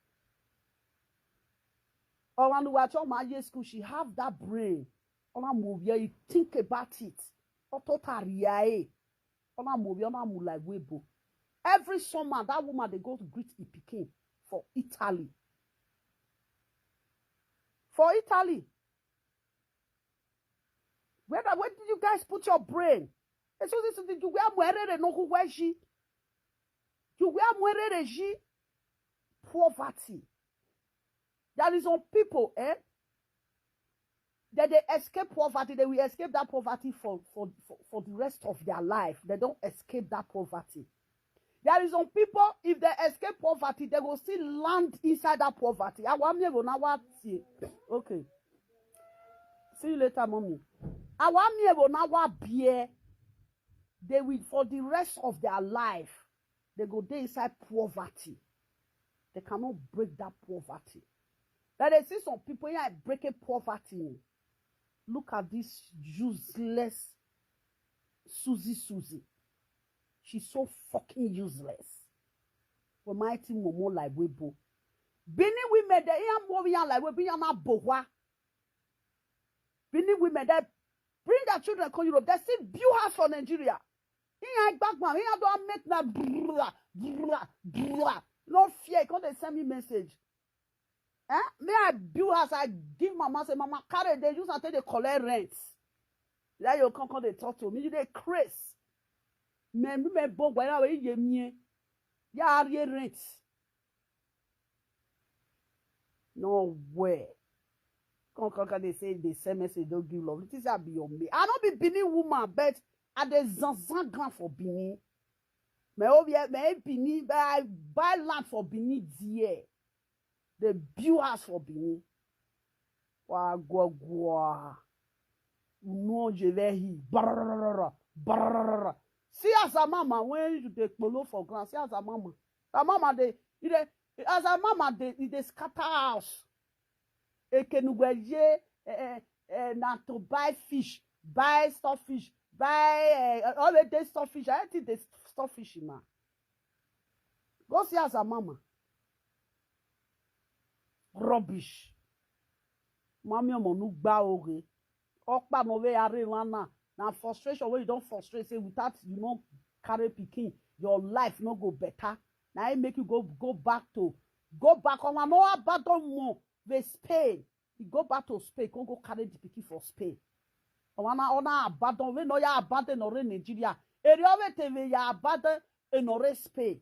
Or when we are talking about school, she have that brain. Ona movie, you think about it. Ototariae. Ona movie, ona mu like webo. Every summer, that woman they go to greet Ipikin for Italy. For Italy. Where, where did you guys put your brain? Excuse me, did you wear muerere no who wear she? You wear muerere she? Poverty. There is some people, eh? That they escape poverty, they will escape that poverty for, for, for, for the rest of their life. They don't escape that poverty. There is some people, if they escape poverty, they will still land inside that poverty. Awami ebo na wa tie. Okay. See you later, mommy. Awami ebo na wa bie. They will, for the rest of their life, they go dey inside poverty. They cannot break that poverty. That they see some people here breaking poverty. Look at this useless Susie Susie. She's so fucking useless. We might momo like webo. Benin women they are more like we be na bohwa. Benin women that bring their children come Europe. They still build house for Nigeria. He ain't back man. He don't make na blah, blah, blah. No fear. Come they send me message. Eh? Me, I build house, I give mama, say, "Mama, carry, dey use am take dey collect rent." Then you come, come dey talk to me, you dey craze. Me, me, me, bo, gwa, ya, we, ye, me. Ya, are ye rent? No way. Come, come, come, dey say, dey send message, don't give love. It is I be your mate. I no be Benin woman, but I dey zanzan ground for Benin. Me, oh, yeah, me, Benin, but I buy land for Benin there. Dey build house for Benin. Wa gwa gwa. Uno je ve hi. Brrrr, brrrr. See as a mama when you dey kpolo for ground. See as a mama. A mama dey, you dey, as a mama dey, you dey scatter house. Ekenugweje, eh, eh, eh, na to buy fish, buy stockfish, buy, eh, all the day stockfish. I think they stockfish, ma. Go see as a mama. Rubbish. Mami omo nu gba oge. Okpa no we are lana. Na frustration where you don't frustrate. Say without you no carry pikin, your life no go better. Now it make you go, go back to, go back on no abandon more. The Spain. You go back to Spain, come go carry the pikin for Spain. Ona, ona abandon, we no ya abandon no re Nigeria. Eri ove te we ya abandon e no re Spain.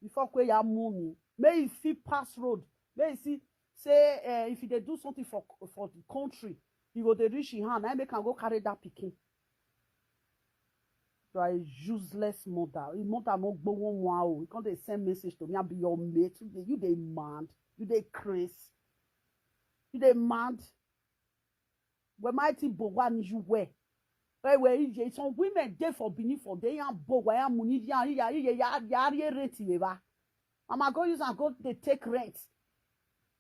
Before kwe ya money, may you fit pass road. May you see, say, eh, if you dey do something for, for the country, you go dey reach in hand. I make am go carry that pikin. You are a useless mother. Your mother no go one wow. You can't dey send message to me. I be your mate. You dey, you dey mad. You dey craze. You dey mad. When mighty Bogwan you were. Where were you? Some women dey for Benin for day and Bogwa and money ya ya ya ya ya ya rent you ever. Mama go use and go dey take rent.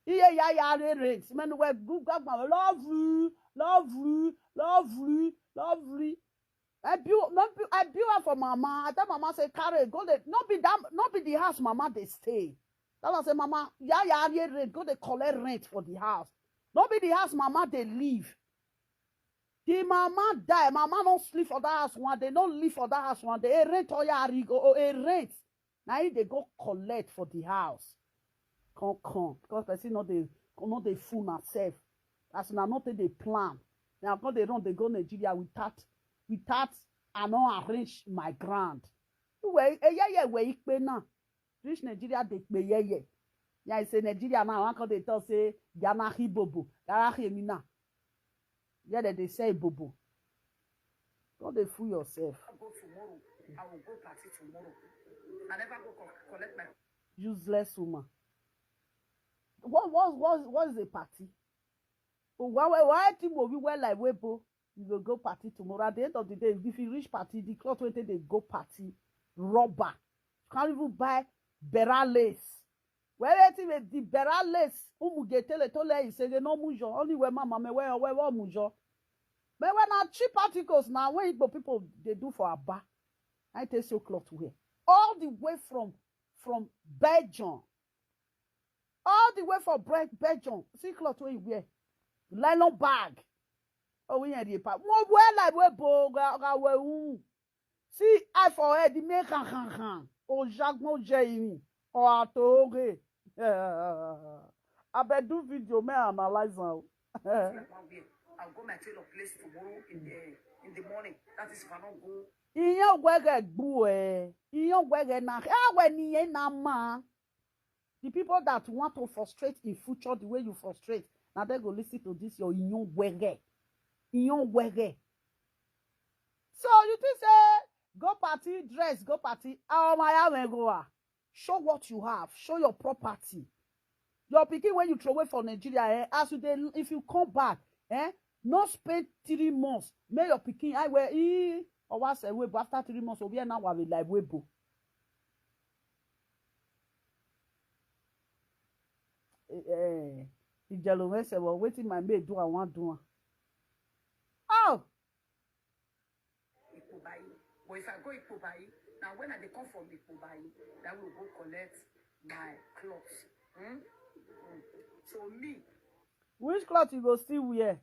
Iye ya ya re rent. Men were good God, love you, love you, love you, love you. I build, I build, I build her for mama. I tell mama say carry go dey, not be that, not be the house mama dey stay. That was say mama, ya ya re rent, go dey collect rent for the house. Not be the house mama dey live. The mama die, mama don't sleep for that house one day, don't live for that house one day. A rent or ya go, a rent. Now he dey go collect for the house. Come come because person no dey, no dey fool na self. As una no take dey plan, now come dey run dey go Nigeria without, without I no arrange my ground. Well, eh, yeah, yeah, where ikpe now. Reach Nigeria dey pe yeah yeah. Yeah, I say Nigeria now. One come dey talk say Ghana hibobo, Ghana hemina. Yeah, they dey say bobo. Don't dey fool yourself. I'll go tomorrow. I will go party tomorrow. I never go co- collect my Useless woman. What what what what is a party? Why why why Timo we wear like webo? You go go party tomorrow. At the end of the day, if you reach party, the cloth wey take dey go party, rubber. You can't even buy better lace. Where wetin wey the better lace? Umu getele to le isege no mujo. Only where mama me where where mujo. But when na cheap articles now, when Igbo people dey do for Aba, I take so cloth wear all the way from from Belgium, all the way for Bre- Belgium. See cloth wey you wear, nylon bag. Oh, we ain't pa. Mo wear like we bo ga ga we u. See eye for head, the make han han han. O jagbon je irin. O atoge. I bet do video me analyze now. I'll go my tailor place tomorrow in the in the morning. That is if I don't go. Iyan gwege gbu e. Iyan gwege na. E we ni yen na ma. The people that want to frustrate in future the way you frustrate, now they go listen to this your iyan gwege. Iyan gwege. So you think say go party, dress, go party. Oh my, I go ah. Show what you have. Show your property. Your pikin when you throw away for Nigeria, eh, as you dey, if you come back, eh, no spend three months. May your pikin I wear e or was away, but after three months, over now we like webo. Eh, eh, Ijalo wey say, well, wetin my maid do, I wan do am. Oh, Ikpobayi. But if I go Ikpobayi, now when I dey come from Ikpobayi, that will go collect my clothes. Hmm? Hmm. So me, which cloth you go still wear?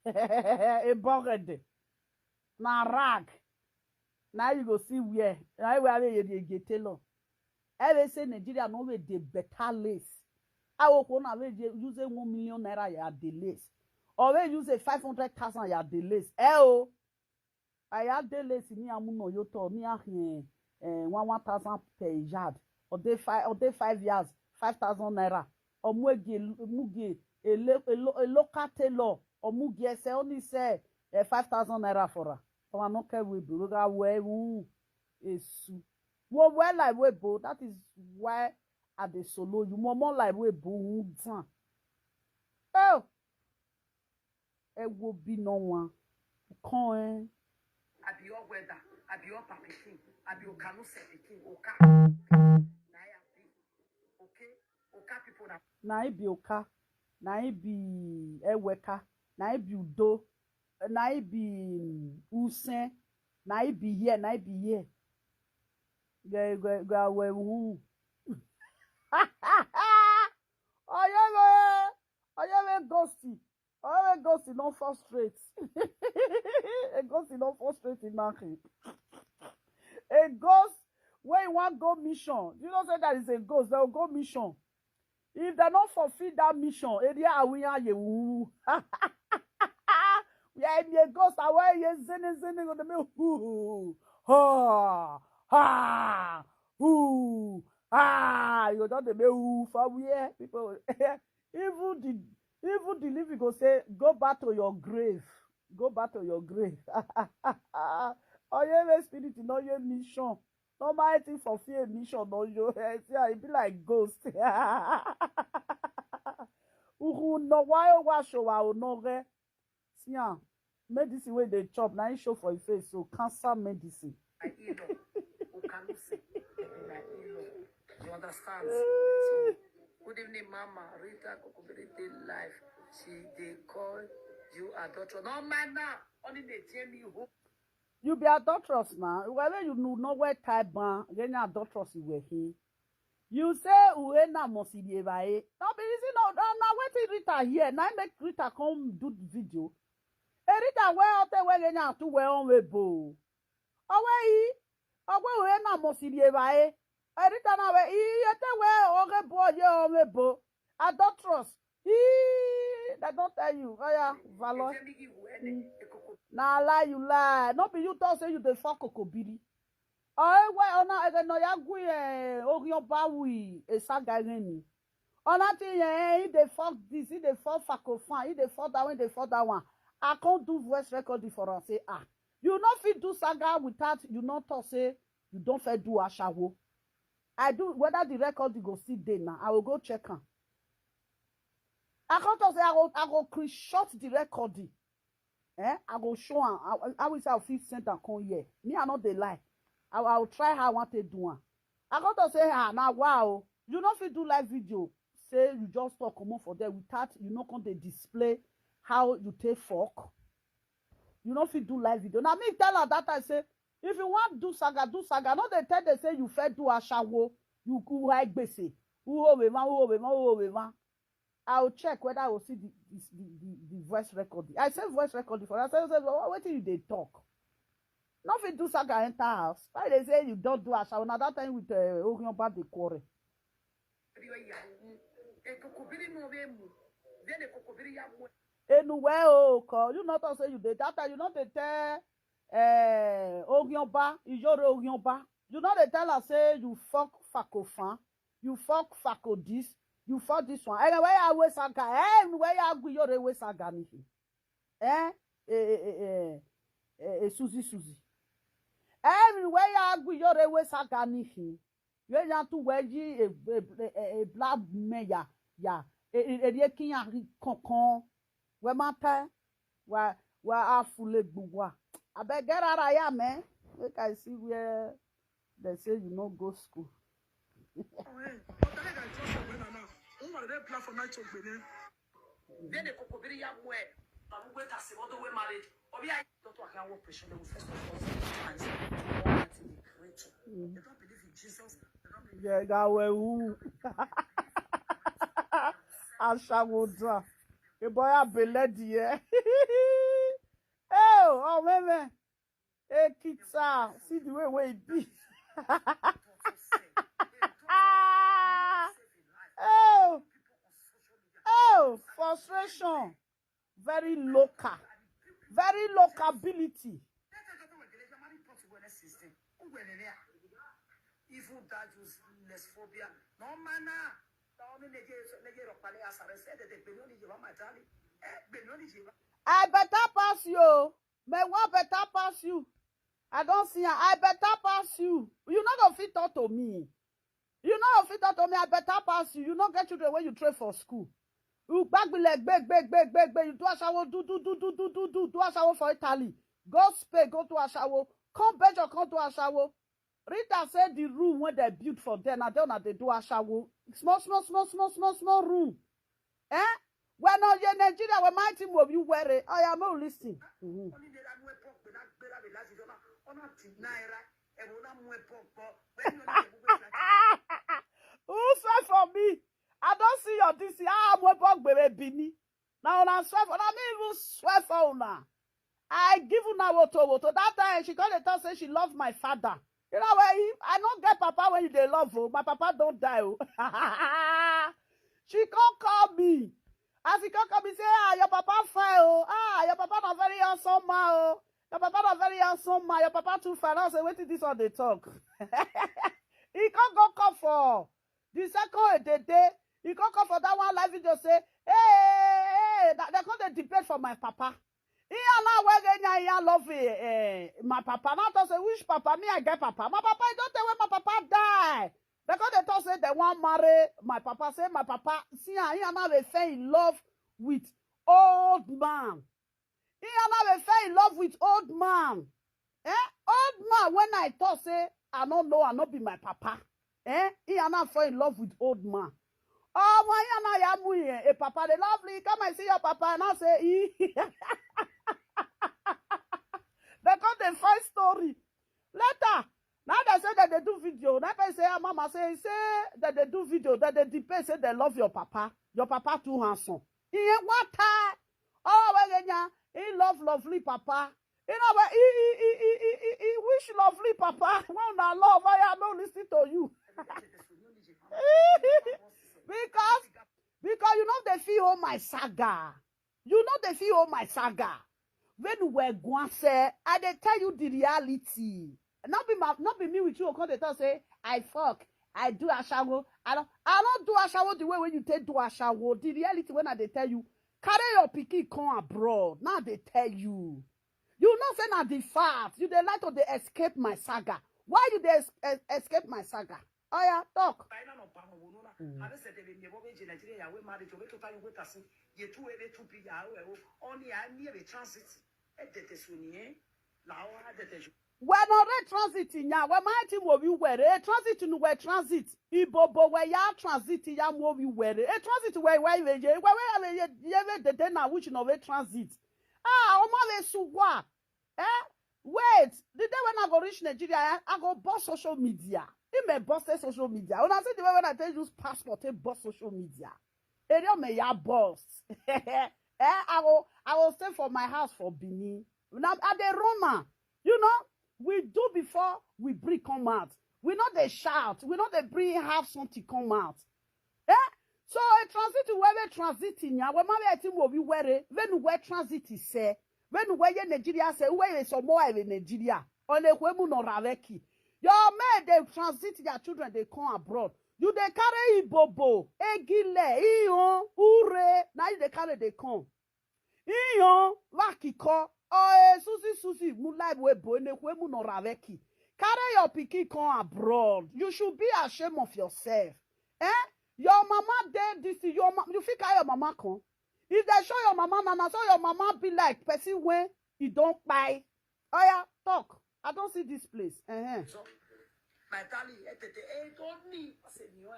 A bald head. Na rag. Now you go see where. Now you wear a get tailor. Ever say Nigeria no wey dey better lace. Awo ko na we je use one million naira ya dey lace. Or we use a five hundred thousand ya dey lace. Eh o. Aya dey lace ni amu no yo to ni ahin eh one one thousand per yard. Or dey five or dey five years, five thousand naira. Or mugi mugi a lo- a lo- a local tailor. Or mugi ese only say eh, five thousand naira for her. Or no care we be we ga we wu esu. Wo we like we bo. That is why I dey solo you. Mo mo like we bo wu tan. Oh, e wo bi no one. Kan eh. Abi your weather, abi your papikin, abi your kanu se pikin, oka. Na ya be. Okay? Oka people na Na e be oka. Na e be eweka. Na e be udo. Na e be mm, usen. Na e be here. Na e be here. Ga ga ga we wu. Oyewe, oyewe ghosty. Oyewe ghosty no frustrate. A ghosty no frustrate in nothing. A ghost when you want go mission, you know say that is a ghost. They will go mission. If they not fulfill that mission, area awiya yewu. We are in a ghost. Away ye zene zene go the me who ha ha who ah. You don't the me who for where people. Even the even the living go say, "Go back to your grave. Go back to your grave." Oyewe spirit no ye mission. No mighty for fear mission no yo. Eh, see, e be like ghost. Uhu no why o wa show wa o no re. See am. Medicine wey dey chop na im show for im face so, cancer medicine. My in-law, Okanusi, my in-law. You understand? So, good evening, Mama. Rita Kokobiri dey live. She dey call you adulterer. No man now. Only dey tell me who. You be adulteress now. Whether you know no wear tie ban, then you adulteress you were here. You say Uena must be by. No be easy no. No, no, wetin Rita here? Now make Rita come do the video. E Rita where out there where you to wear on we bo. Away, away Uena must be by. E Rita na we e te where on we bo ye on we bo. Adulteress. He that don't tell you. Oh yeah, valor. Na lie you lie. No be you talk say you dey fuck Kokobiri. Oh, why ona ege no ya gui eh Orionba wi e saga ni. Ona ti eh he dey fuck this, he dey fuck Fakofan, he dey fuck that one, he dey fuck that one. I can't do voice recording for am say ah, you no fit do saga without you no talk say you don fit do ashawo. I do whether the record go still dey now. I will go check am. I come talk say I go I go screenshot the recording. Eh? I go show am. I, I will say I fit send am come here. Me, I no dey lie. I, I will try how I want to do am. I come talk say ah na wow. You no fit do live video. Say you just talk comot for there without you no come dey display how you take fuck. You no fit do live video. Na me tell am that time say if you wan do saga, do saga. No dey tell dem say you fit do ashawo. You go high gbese. Uhowe ma, uhowe ma, uhowe ma. I will check whether I will see the the, the, the, the voice recording. I say voice recording for that. I say, say, "What wetin you dey talk? No fit do saga enter house. Why they say you don't do ashawo? Na that time with uh, Orionba dey quarrel." Enu we o ko. You not talk say you dey that time you no dey tell uh, Orionba, Iyore Orionba. You no dey tell am say you fuck Fakofan, you fuck Fako this, you fuck this one. Anyway, I we saga. Anyway, I go your we saga ni. Eh? Eh, eh, eh, eh, eh, eh, Susie, Susie. Anyway, I go your we saga ni. You ya tu we yi a black mayor. Ya. E e e kin ya kankan. We matter. Wa wa afule gbugwa. Abeg get out of here, man. Make I see where they say you no go school. Then the kokobiri ya mwe. But we wait as the other way married. Obi I don't want to work pressure. They will first of all sometimes want that in the creator. They don't believe in Jesus. They don't believe Yeah, that way who. Ashawo dra. The boy have been led here. Oh, oh, man, man. Hey, kids, ah, see the way where it be. Oh, Frustration, very local, very locability. Even that useless phobia. No man. I better pass you. My one better pass you. I don't see her. I better pass you. You not gonna fit talk to me. You know fit talk to me, I better pass you. You no get children when you train for school. You gbagbi like big, big, big, big, big. You do ashawo, do, do, do, do, do, do, do, do ashawo for Italy. Go Spain, go do ashawo. Come Belgium, come do ashawo. Rita said the room when they built for them, now they, now they do ashawo. Small, small, small, small, small, small room. Eh? When on your Nigeria, when my team will you wear it? I am not listening. Mm-hmm. Who swear for me? I don't see your D C. Ah, I'm going to be Bini. Now, when I swear for, I mean, even swear for una. I give una woto woto. That time, she called the talk say she loved my father. You know where he, I don't get papa when you they love, oh. My papa don't die, oh. She can't call me. As he can't call me, say, ah, your papa fine, oh. Ah, your papa not very handsome, ma, oh. Your papa not very handsome, ma. Your papa too fine. I say, wait till this one they talk. He can't go call for the second day, day. He can't call for that one live video, say, hey, hey, hey, hey. That, they can't debate for my papa. He and I were getting, I love eh, eh, my papa. Not to say, which papa? Me, I get papa. My papa, I don't tell when my papa die. Because they talk say they want marry my papa. Say my papa, see, he and I they fell in love with old man. He and I they fell in love with old man. Eh? Old man, when I talk say, I don't know, I not be my papa. Eh? He and I fell in love with old man. Oh, why he and I am we, eh, a papa, they lovely. Come and see your papa, and I say, he. They come the first story. Later, now they say that they do video. Now they say, ah, mama say, say that they do video, that they debate, say they love your papa. Your papa too handsome. He ain't what time? Oh, well, yeah, he love lovely papa. You know what? He, he, he, he, he, he, he wish lovely papa. When I love, I am not listening to you. Because, because you know they feel all my saga. You know they feel all my saga. When we go and say, I dey tell you the reality. Not be my, not be me with you. Come they talk say I fuck, I do ashawo. I don't, I don't do ashawo the way when you take do ashawo. The reality when I they tell you, carry your pikin come abroad. Now they tell you. You know say na the fact. You dey like to dey escape my saga. Why you dey es- es- escape my saga? Oya, talk. Final of Pamawonona. Mm. Have said the Nebo Beji Nigeria, we married to Beto Tayu with us. Ye two, every two P R, only I near a transit. At the Tesuni, eh? Lao had the Tesuni. When already transit in ya, when my team will be where a transit in where transit, Ibobo where ya transit in ya will be where a transit where where where where where the day now which in a transit. Ah, Oma Suwa. Eh? Wait, the day when I go reach Nigeria, eh, I go boss social media. He may boss social media. When I say the way when I tell you use passport, he boss social media. Area may ya boss. Eh, I will, I will stay for my house for Benin. Now I dey run am. You know, we do before we bring come out. We not dey shout. We not dey bring have something come out. Eh? So a transit where we transit in ya. We marry a team will be where when we transit is say when we ye Nigeria say we is some more in Nigeria. On a kwemu no raveki. Your men they transit their children they come abroad. You they carry ibobo, egile, iyon, ure. Now you they carry they come. Iyon, wakiko, oh, eh, Susie, Susie, mu live we bo ne we mu no raveki. Carry your pikin come abroad. You should be ashamed of yourself. Eh? Your mama did this. Your ma- you feel your mama come. If they show your mama, nana, so your mama be like person when you don't buy. Oh yeah, talk. I don't see this place. Uh-huh. So, my darling, eh, tete, eh, told me. I said, you are.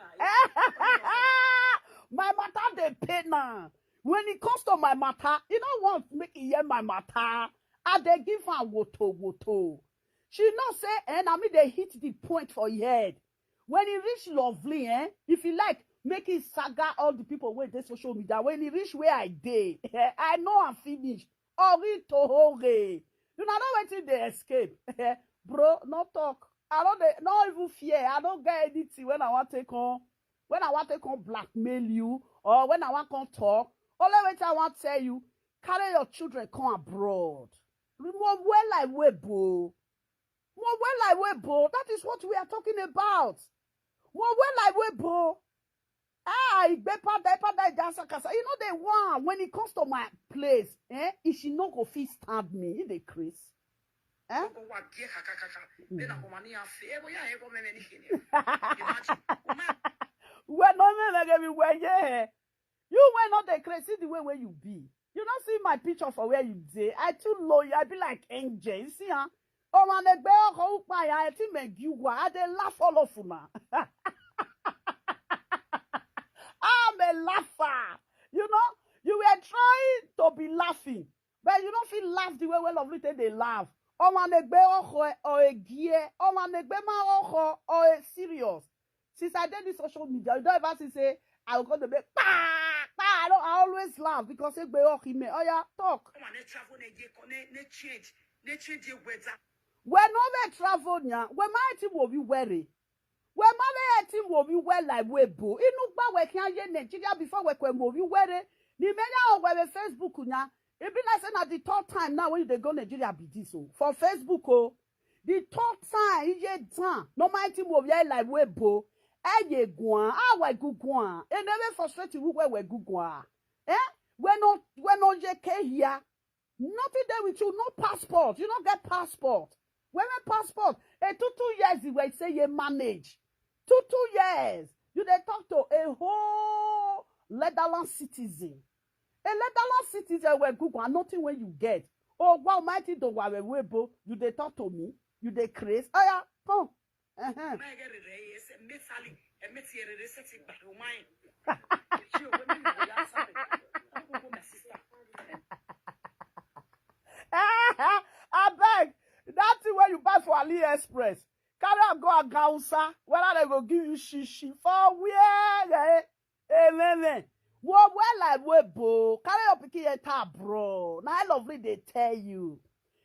My mother they pay now. When it comes to my matter, you know what make it hear my matter. I they give her woto woto. She not say, and I mean they hit the point for your head. When he reach lovely, eh? If he like, make it saga all the people where they social media. When he reach where I dey, I know I'm finished. Ori tohore. You know, not waiting they escape. Bro, no talk. I don't they, not even fear. I don't get anything when I want to come. When I want to come blackmail you or when I want to come talk, Only wetin I wan tell you, carry your children come abroad. Mo well like way, bro. Mo well like way, bro. That is what we are talking about. Mo well like way, bro. Ah, Igbe pada, pada, Ijasa Kasa. You know the one, when it comes to my place, eh? If she no go fit stand me, he dey craze. Eh? Go wa gie kakakaka. Then I come and ya fe. Ebo ya ebo me me ni kini. Imagine. Uma Well, no, me, me, me, well, yeah. You were not the crazy the way where you be. You not see my picture for where you dey. I too low. I be like angel. You see, huh? Oh man, the girl who ya, I think me you are. I dey laugh all of una. I'm a laugher. You know, you were trying to be laughing, but you don't feel laugh the way well of it they laugh. Oh man, the girl or a gear. Oh man, the girl or a serious. Since I did this social media, you don't ever see say I will go to be pa pa. I don't. I always laugh because they be okay me. Oh yeah, talk. Come on, let's travel. Ne ye ne ne change. Ne change the weather. When no me travel nya, when my team will be weary. When my team will be well like we bo. Inu gba we can ye Nigeria before we can will be weary. Ni me nya we Facebook nya. It be like say na the third time now when they go Nigeria be this, oh, for Facebook, oh. The third time ye done. No my team will be like we bo. Eh ye guan. Ah we gu guan. E never frustrate you we we gu guan. Eh? We no we no ye ke here. Nothing there with you. No passport. You don't get passport. When a passport, a two two years the way say you manage. Two two years. You dey talk to a whole Netherlands citizen. A Netherlands citizen where Google and nothing when you get. Oh wow, mighty don't worry, webo. You dey talk to me. You dey craze. Oh yeah, come. Uh-huh. Uma ege rere ese metali. E meti rere se ti gba o mai. Ki o we mi ya sabe. Go go my sister. I beg. That thing where you buy for AliExpress, carry am go Agausa. Whether they go give you shishi for where? Eh? Amen. Wo well like we bo. Carry your pikin enter abroad. Now I lovely they tell you.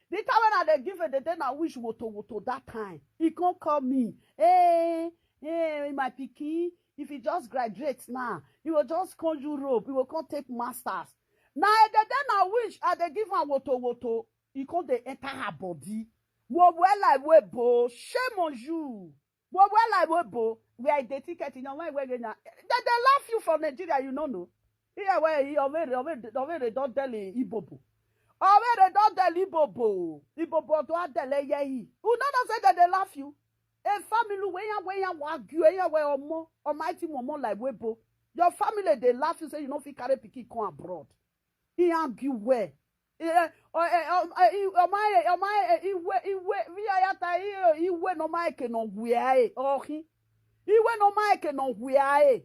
The time when I dey give it, the day I wish woto woto that time. He can't call me. Hey, hey, my pikin. If he just graduates now, he will just come Europe. He will come take masters. Now the day I wish I dey give am woto woto. He come dey enter her body. Wo well like we bo. Shame on you. Wo well like we bo. Where the ticket in your mind where na. They, they laugh you for Nigeria, you no know. Here where he already already already don't tell Ibobo. Already don't tell Ibobo. Ibobo to tell ye. You no know say that they laugh you. A family where ya where ya wagyu ya where omo almighty momo like webo. Your family they laugh you say you no fit carry pikin come abroad. He argue where. Eh, oh, eh, oh, eh, oh, my, eh, oh, my, eh, iwe iwe via yata iwe no my ke no where eh oh he iwe no my ke no where eh.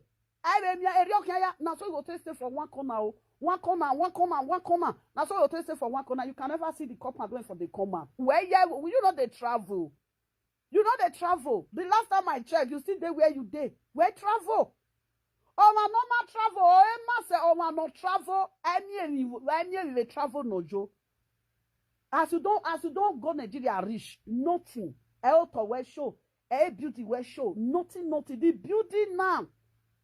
I be me eri okin ya na so you go take stay for one corner, oh, one corner, one corner, one corner. Na so you go take stay for one corner. You can never see the compound when for the compound. Where yeah, you know they travel. You know they travel. The last time I checked, you see they where you dey. Where travel? Our normal travel, or a master, our no travel. Any any any they travel no joke. As you don't as you don't go Nigeria rich, nothing. Health or well show, a beauty well show, nothing, nothing. The building now,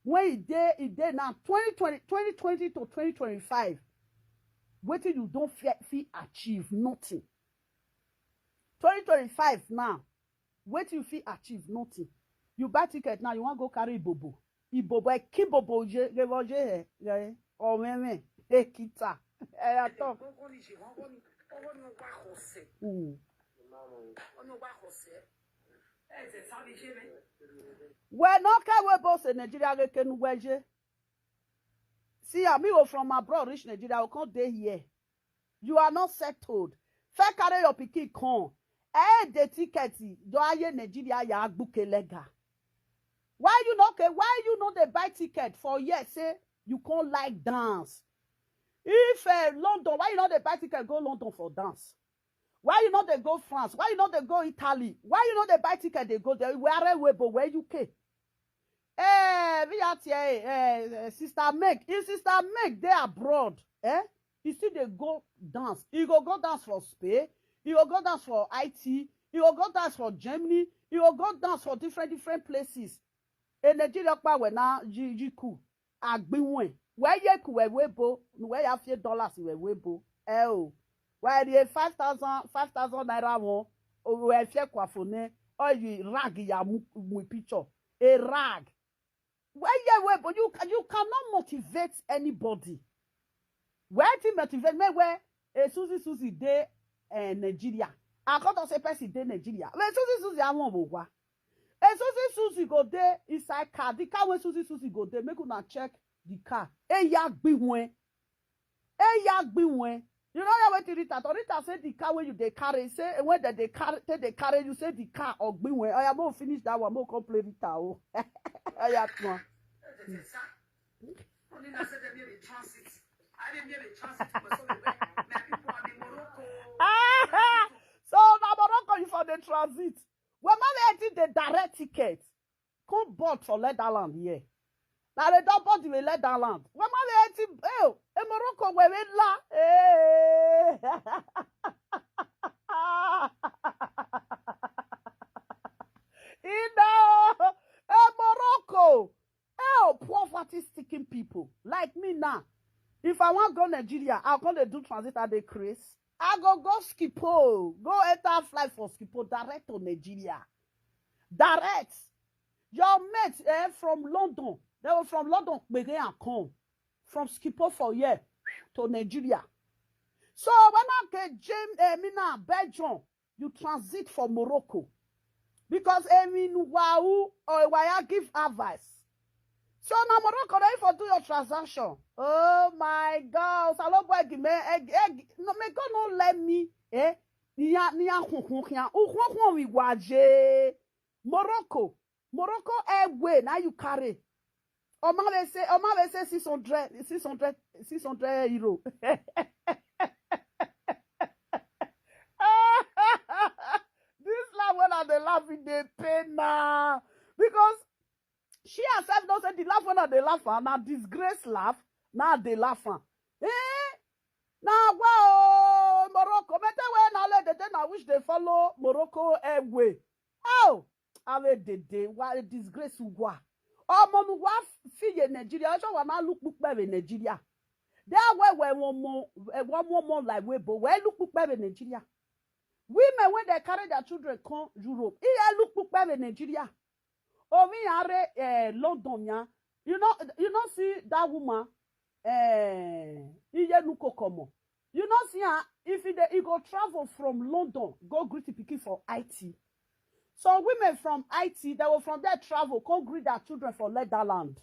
when it day it day now, twenty twenty, twenty twenty to twenty twenty-five, waiting you don't feel, feel achieve nothing. Twenty twenty-five now, waiting you feel achieve nothing. You buy ticket now, you want go carry Ibobo. Ibobo, eh, kibobo je, revoje, eh, eh, or meme, eh, kita. Eh, I talk. Go go ni je, go go ni, go go ni wa kose. Mm. Go ni wa kose. Eh, se sabi je me. Well, no care we boss in Nigeria, we can weje. See, I me go from abroad, reach Nigeria, we can't dey here. You are not settled. Fair carry your pikin come. Eh, the ticket, do I Nigeria, ya agbuke lega. Why you not okay? Why you not dey buy ticket for here? Say you can't like dance. If uh, London, why you not dey buy ticket go London for dance? Why you not dey go France? Why you not dey go Italy? Why you not dey buy ticket they go there? Where we but where U K? Eh, V R T A, eh, eh, sister Meg, if sister Meg dey abroad, eh, he still dey go dance. He go go dance for Spain. He go go dance for I T. He go go dance for Germany. He go go dance for different different places. In Nigeria, pa we na ji ji ku agbinwe. Wee ye ku wee webo, wee ya fie dollars wee webo. Eh o. Wee ye five thousand, five thousand naira won. O wee fie kwa fone. O yi rag ya mu, mu picture. A rag. Wee ye webo, you can, you cannot motivate anybody. Wee ti motivate me wee, eh, Susie Susie dey, eh, Nigeria. I come talk say person dey Nigeria. Wee Susie Susie, I wan go wa. Eh, Susie Susie go dey inside car. The car wey Susie Susie go dey, make una check the car. Eh, ya gbi wen. Eh, ya gbi wen. You know ya wetin Rita talk? Rita say the car wey you dey carry, say when dem dey carry, take dey carry you, say the car ogbi wen. Oya, make we finish that one, make we come play Rita o. Oya, come on. So na Morocco you for the transit. When man dey direct ticket, come board for Leatherland here. Na the don board the Leatherland. When man dey, eh, eh, Morocco wee wee la. Eh. You know, eh, Morocco. Oh, poverty sticking people like me now. If I wan go Nigeria, I come dey do transit, I dey craze. I go go Schiphol, go enter flight for Schiphol, direct to Nigeria. Direct. Your mate, eh, from London, they were from London, make they come from Schiphol for here to Nigeria. So when I get James, eh, me now, Belgium, you transit for Morocco. Because Emin Wau or Waya give advice. So now Morocco, ready for do your transaction. Oh my God. Salo boy, give me, eh, eh, no, may God not let me, eh? Nia, nia, hun, hun, hun, hun, hun, hun, we waje. Morocco. Morocco Airway, now you carry. Oma will say, Oma will say six hundred, six hundred, six hundred euro. This laugh when I dey laugh, it dey pain now. Because she herself don say the laugh when I dey laugh, ah, na disgrace laugh, na I dey laugh am. Eh? Na wow, Morocco. Me tell when I let the day na which they follow Morocco Airway. Oh, I will the day. Why disgrace wa? Omo nu wa fi ye Nigeria. Ojo wa na look pukpe we Nigeria. They are where we one more, eh, one more, more like we, but we look pukpe we Nigeria. Women when they carry their children come Europe, he look pukpe we Nigeria. Omi are, eh, London ya. You know, you know, see that woman, eh, Iye Nuko Komo. You know, see her, if he, dey, he go travel from London, go greet the pikin for I T. Some women from I T, they will from there travel, come greet their children for Leatherland.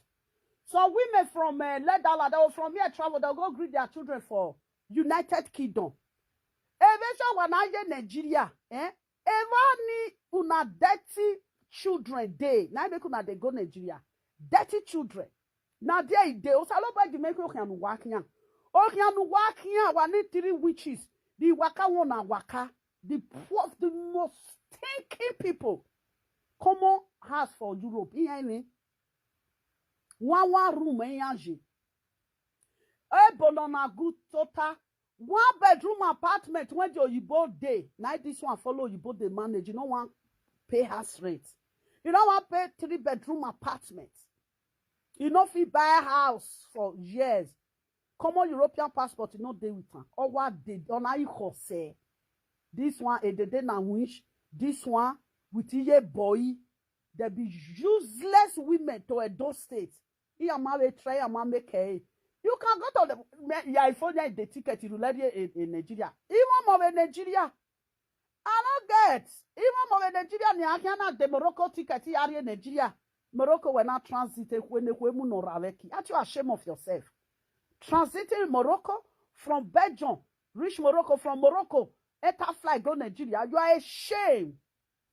Some women from, eh, Leatherland, they will from here travel, they'll go greet their children for United Kingdom. Eventually, when I hear Nigeria, eh? Ever ni una dirty children dey. Now make una dey go Nigeria. Dirty children. Now there e dey. Osalo boy dey make okianu wakian. Okianu wakian, wa need three witches. The waka one na waka. The poor, the most stinking people. Common house for Europe. Iyan ni. One, one room, eh, yanji. Eh, but na good total. One bedroom apartment when the Oyibo dey. Now this one follow Oyibo dey manage. You know one pay house rent. You know one pay three bedroom apartment. You know fit buy house for years. Common European passport, you know dey with am. Or what dey on how you call say. This one, a dey na wish. This one with Iye boy. There be useless women to Edo State. Iyama will try, Iyama make her. You can go to the, me, yeah, if only the ticket you let in, in Nigeria. Even more in Nigeria. I don't get. Even more in Nigeria, ni I cannot the Morocco ticket here in Nigeria. Morocco will not transit when they will no raveki. Aren't you ashamed of yourself? Transiting Morocco from Belgium, reach Morocco from Morocco, enter fly go Nigeria. You are ashamed.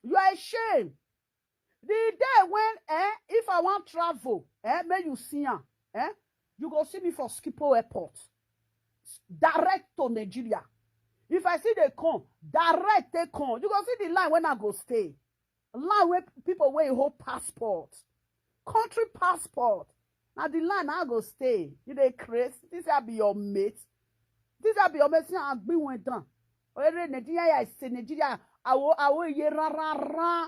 You are ashamed. The day when, eh, if I want travel, eh, may you see am, eh, you go see me for Schiphol Airport, direct to Nigeria. If I see they come, direct they come. You go see the line when I go stay. Line where people wey hold passport, country passport. Now the line I go stay. You dey craze. This will be your mate. This will be your mate. See, I be went down. Already Nigeria, I say Nigeria. I will, I will ye ra ra ra.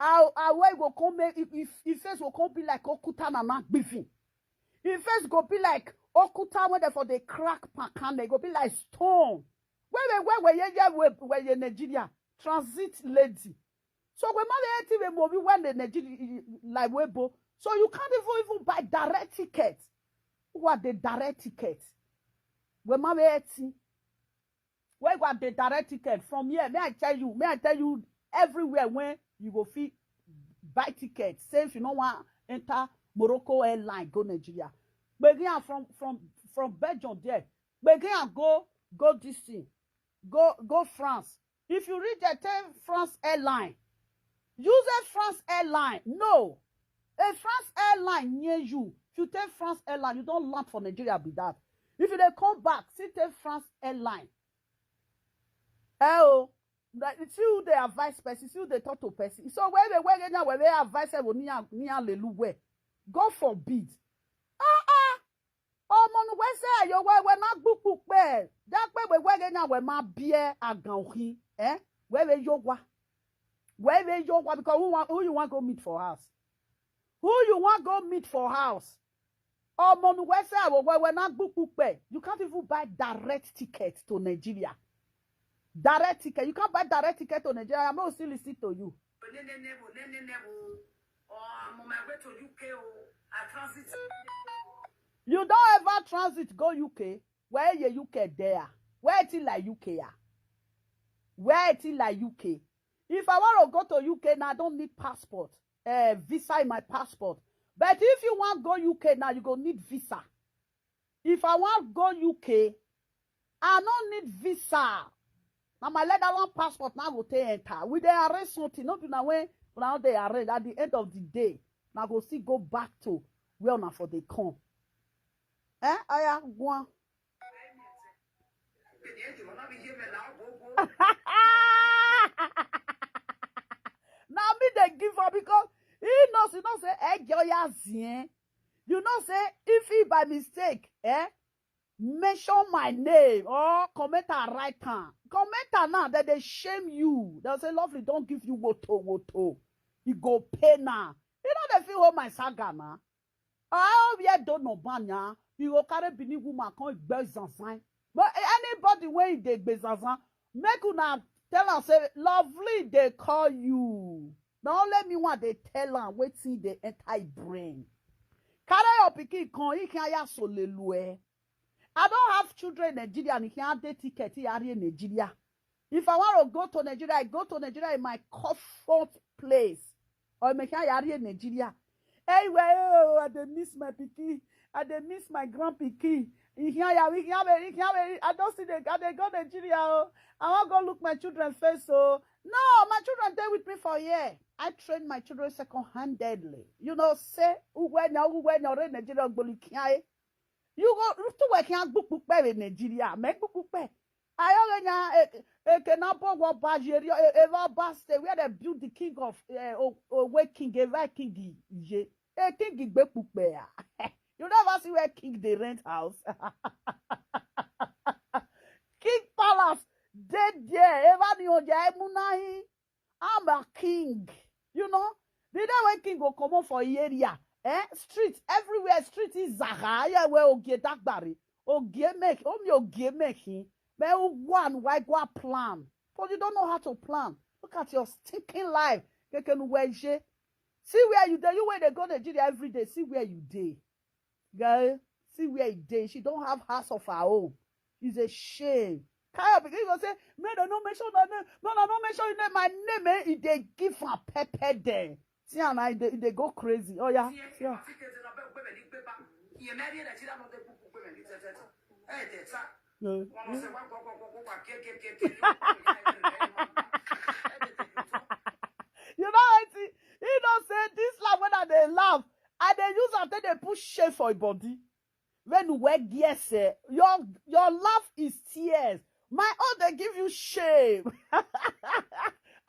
I, I will go come make if, if, if face will come be like Okuta Nana Biffy. If face go be like Okuta wey dem for dey crack pakana, e go be like stone. Wey dey wey wey ye ye wey wey ye Nigeria transit lady. So we ma be eti we mo be when the Nigeria like we bo. So you can't even even buy direct ticket. Who are the direct ticket? We ma be eti. Where you are the direct ticket from here? May I tell you? May I tell you everywhere when you go fit buy ticket? Say if you no want enter Morocco airline go Nigeria. But yeah, from from from Belgium there. But yeah, go go this thing, go go France. If you reach there, take France airline. Use a France airline. No, a France airline near you. If you take France airline, you don't land for Nigeria with that. If you dey come back, still take France airline. Eh oh, that is you dey advise person, you dey talk to person. So where they where they now where they advise everyone near near lelu where? God forbid. Ah ah. Ọmọ nu wee sị ya yo wee wee na gbukpukpe. Dakpe wee wee gị nya wee ma bie agan ohi. Eh? Wee wee yo wa. Wee wee yo wa because who want who you want go meet for house? Who you want go meet for house? Ọmọ nu wee sị ya wee wee na gbukpukpe. You can't even buy direct ticket to Nigeria. Direct ticket. You can't buy direct ticket to Nigeria. I'm not still listening to you. You don't ever transit go U K. Where ye U K there? Where it like U K? Ah? Where it like U K? If I want to go to U K now, I don't need passport, uh, visa in my passport. But if you want go U K now, you go need visa. If I want go U K, I don't need visa. Now my letter one passport now go take enter. We dey arrange something. Not be na when una dey arrange at the end of the day. Now go still go back to where una for dey come. Eh? Aya, go on. Now me dey give up because he knows, you know say eh girl ya zien. You know say if he by mistake eh mention my name or comment and write am. Comment am now that they shame you. They'll say lovely don't give you woto woto. You go pay now. You know they feel hold my saga now. I hope you don't know banya. You go carry Benin woman come gbẹ zanzan. But anybody when they gbẹ zanzan, make una tell am say lovely they call you. Now let me want they tell am wetin dey enter him brain. Carry your pikin come, he can ya solelue. I don't have children in Nigeria and he can't take ticket here in Nigeria. If I want to go to Nigeria, I go to Nigeria in my comfort place. Or make I in Nigeria. Anyway, oh, I dey miss my pikin. I dey miss my grand pikin. He can't, he can't, he can't, I don't see the, I dey go Nigeria. Oh. I want go look my children face. So no, my children stay with me for a year. I train my children second-handedly. You know, say, uwe nya, uwe nya, re Nigeria, gboli kiae. You go to work in Bukbupe in Nigeria, make Bukbupe. I already a can up what Bajeri, ever bus where they built the king of uh, Owe King, a right king, ye. A king in Bukbupe. You never see where king they rent house. King Palace, dead there, ever ni oja emunahi. I'm a king. You know, the day when king go come up for area, eh? Street, everywhere, street is Zahaya where Ogie Dagbari. Ogie make, Omi Ogie make him. But one, why go a plan? But you don't know how to plan. Look at your stinking life. Keke nu weje. See where you dey. You where they go Nigeria every day. See where you dey. Girl, see where he dey. She don't have house of her own. It's a shame. Kaya begin go say, make dem no mention my name. No, no, no mention your name. My name, eh, e dey give am pepper dem. See am now, e dey e dey go crazy. Oh yeah, see am. You know wetin? He don say this laugh when I dey laugh, I dey use am take dey put shame for him body. When you wear gears, eh, your your laugh is tears. My own dey give you shame.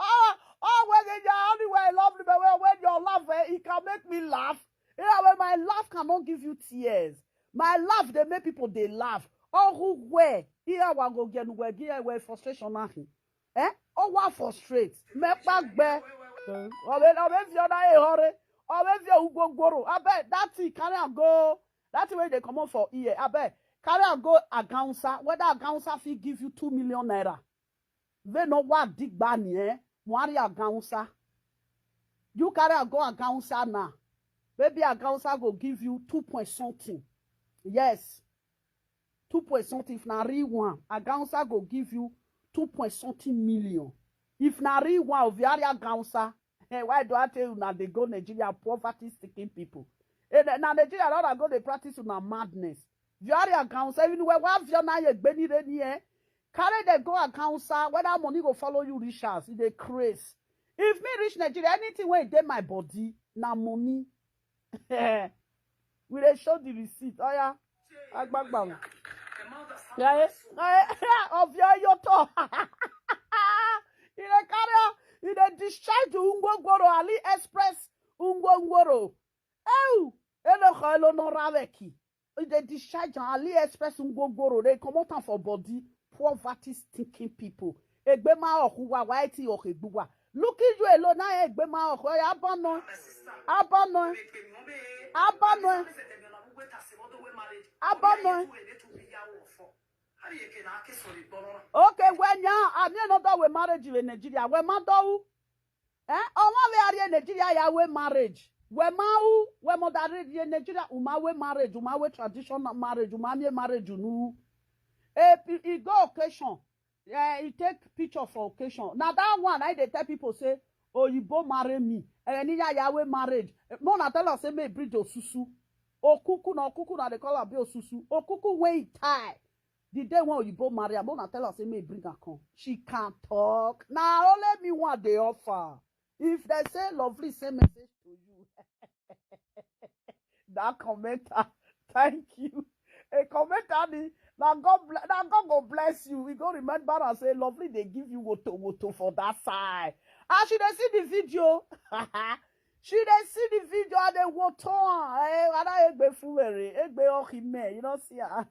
Oh, oh, when you are only when I love you, but when, when your laugh, eh, it can make me laugh. You know, when my laugh cannot give you tears. My laugh, they make people they laugh. Oh, who where? Here, one go get where, here, where frustration, nothing. Eh? Oh, what frustrate? Me back bear. Or if you're not a hurry, or if you're go go. I bet that thing can go. That thing wey dey comot for ear, abeg, carry am go Agansa. Whether Agansa fit give you two million naira. They no wa digba ni, eh? Wari Agansa. You carry am go Agansa now. Maybe Agansa go give you two point something. Yes. Two point something. If na real one, Agansa go give you two point something million. If na real one, Oviari Agansa, eh, why do I tell you now they go Nigeria, poverty sticking people? Eh, na- na Nigeria, not go they practice una madness. Oviari Agansa, even where one Viona ye Benny Reni, eh? Carry the go Agansa, whether money go follow you, reach us, they craze. If me reach Nigeria, anything wey dey my body, na money. We dey show the receipt. Oh yeah. Agbagba. Yeah, yeah, of your yoto. You dey carry, you dey discharge Ungwogworo, AliExpress Ungwogworo. Oh, elo ko elo no raveki. You dey discharge am, AliExpress Ungwogworo. They comot am for body. Poverty stinking people. Egbema okuwa, why ti okegbuwa? Look at you alone now. Egbema oku. Oya, abano. Abano. Abano. Abano. Okay, when ya, I mean, not that we marriage in Nigeria. We man do. Eh? Ọnwa we are in Nigeria, ya we marriage. We ma u, we mother in Nigeria, uma we marriage, uma we traditional marriage, uma me marriage, unu. E, e go occasion. Yeah, e take picture for occasion. Now that one, I dey tell people say, "Oyibo marry me." Eh, ni ya ya we marriage. Eh, no, na tell us say me bridge osusu. Okuku na okuku na they call am be osusu. Okuku wey e tie. The day when Oyibo marry am, una tell her say me bring her come. She can talk. Now only me one dey offer. If they say Lovely, say message to you. That commenter, thank you. A commenter, ni- now God, ble- now God go bless you. We go remember and say Lovely, they give you woto woto for that side. As you dey see the video, she dey see the video and they woto. Eh, whether egbe fuwere, egbe ohime, you don't see her.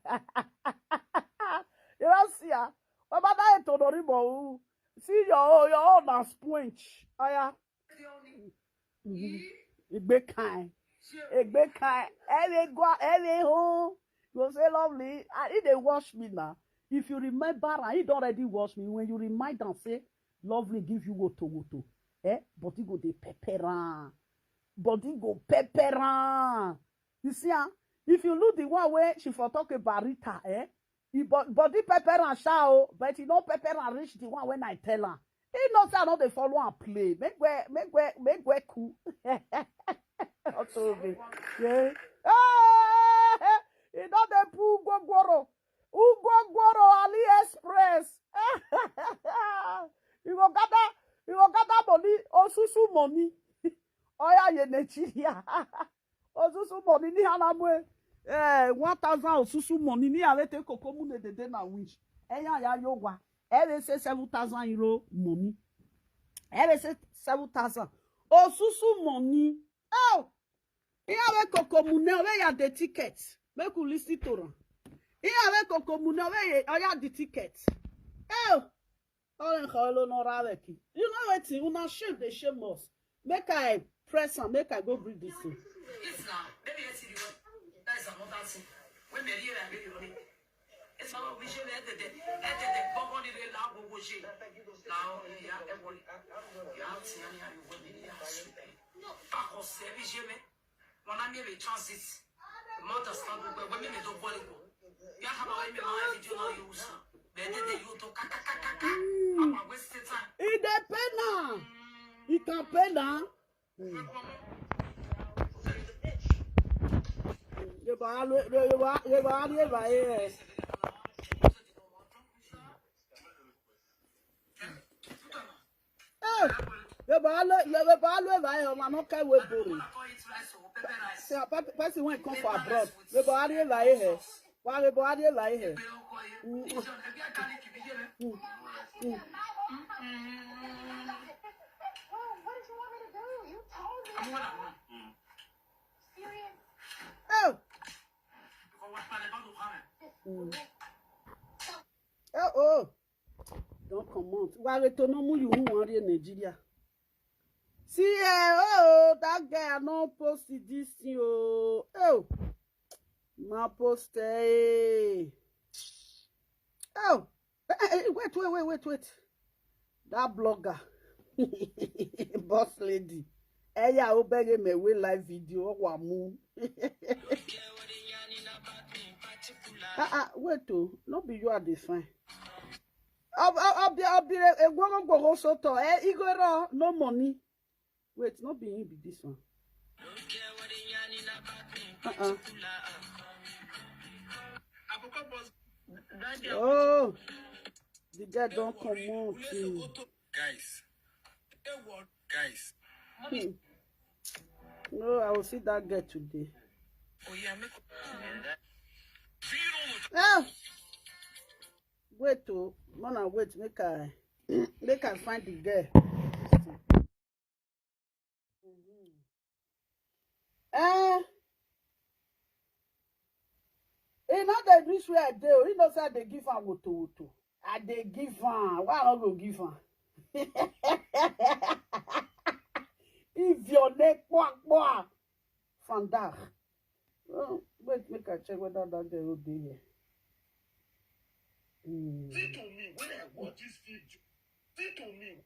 You don't see her. Baba, that is Todorimo. See your own, your own na sponge. Aya. Egbe kind. Egbe kind. Every go, every home. You go say Lovely. Ah, he dey watch me now. If you remember, and he don already watch me. When you remind am say Lovely give you woto woto, eh? Body go dey pepper am. Body go pepper am. You see am? If you look the one wey she for talk about Rita, eh? He bo- body pepper and sha o, but he no pepper and reach the one when I tell am. He know say I no dey follow am play. Make we, make we, make we cool. Otobe. Yeah. Ah, he don dey pull Ugwogworo. Ugwogworo AliExpress. You go gather, you go gather money, osusu money. Oya ye Nigeria. Osusu money ni halamwe. Eh, one thousand osusu money ni alete kokomu ne dede na wish. Eya ya yo wa. Ebe say seven thousand euro money. Ebe say seven thousand. Osusu money. Oh. Iya we kokomu ne we ya the ticket. Make you listen to am. Iya we kokomu ne we ye- oya the ticket. Oh. All in call no raveki. You know wetin? Una shame dey shame us. Make I press am, make I go bring this thing. It's now. Maybe it's you. That is another thing. When me here, I really want it. It's not we should let the, let the, the bubble in the lab of Oshie. Now, yeah, everybody. You have to, yeah, you will be here. Pack us, every shame. Wana mi be transit. Mo understand gbogbo ẹgbẹ́ mi mi tó gbọ́ nìkan. Bí a kà bá wáyé mi máa ń fi jóná yóò sùn. Bẹ́ẹ̀ dédé yóò tó kákákákáká. Àpàgbé ṣe tán. E dey pain am. E can pain am. Yorùbá ló, Yorùbá, Yorùbá ní Yorùbá yẹn. Eh, we ba lo, we ba lo, we ba yo, man, no care we bore. See, a pe- person when come for abroad, we ba ri la he. Wa we ba ri la he. Mm, mm, mm. Oh. Mm. Oh, oh. Don comot. Why we to no mu you who wan real Nigeria? See, eh, oh, that girl no post this thing, oh. Oh. My poster. Eh. Oh, eh, eh, eh, wait, wait, wait, wait, wait. That blogger, boss lady. Eya obere me we live video wa mu. Ah, ah, wait, oh, no be you are the fine. I'll be, I'll be, I'll be a go go so to. Eh, Igoro, no money. Wait, not be him be this one. Uh-uh. Oh, the guy don't come out. Guys, guys, hmm. No, I will see that guy today. Oh yeah, make. Ah, wait, oh, man, I wait, make I, make I find the guy. Mm-hmm. Eh, e no dey reach where I dey o. He no say I dey give am woto woto. I dey give am. Why I no go give am? If your neck kpua kpua, vandaag. Oh, wait, make I check whether that girl will be here. Mm. See to me when I watch this video. See to me.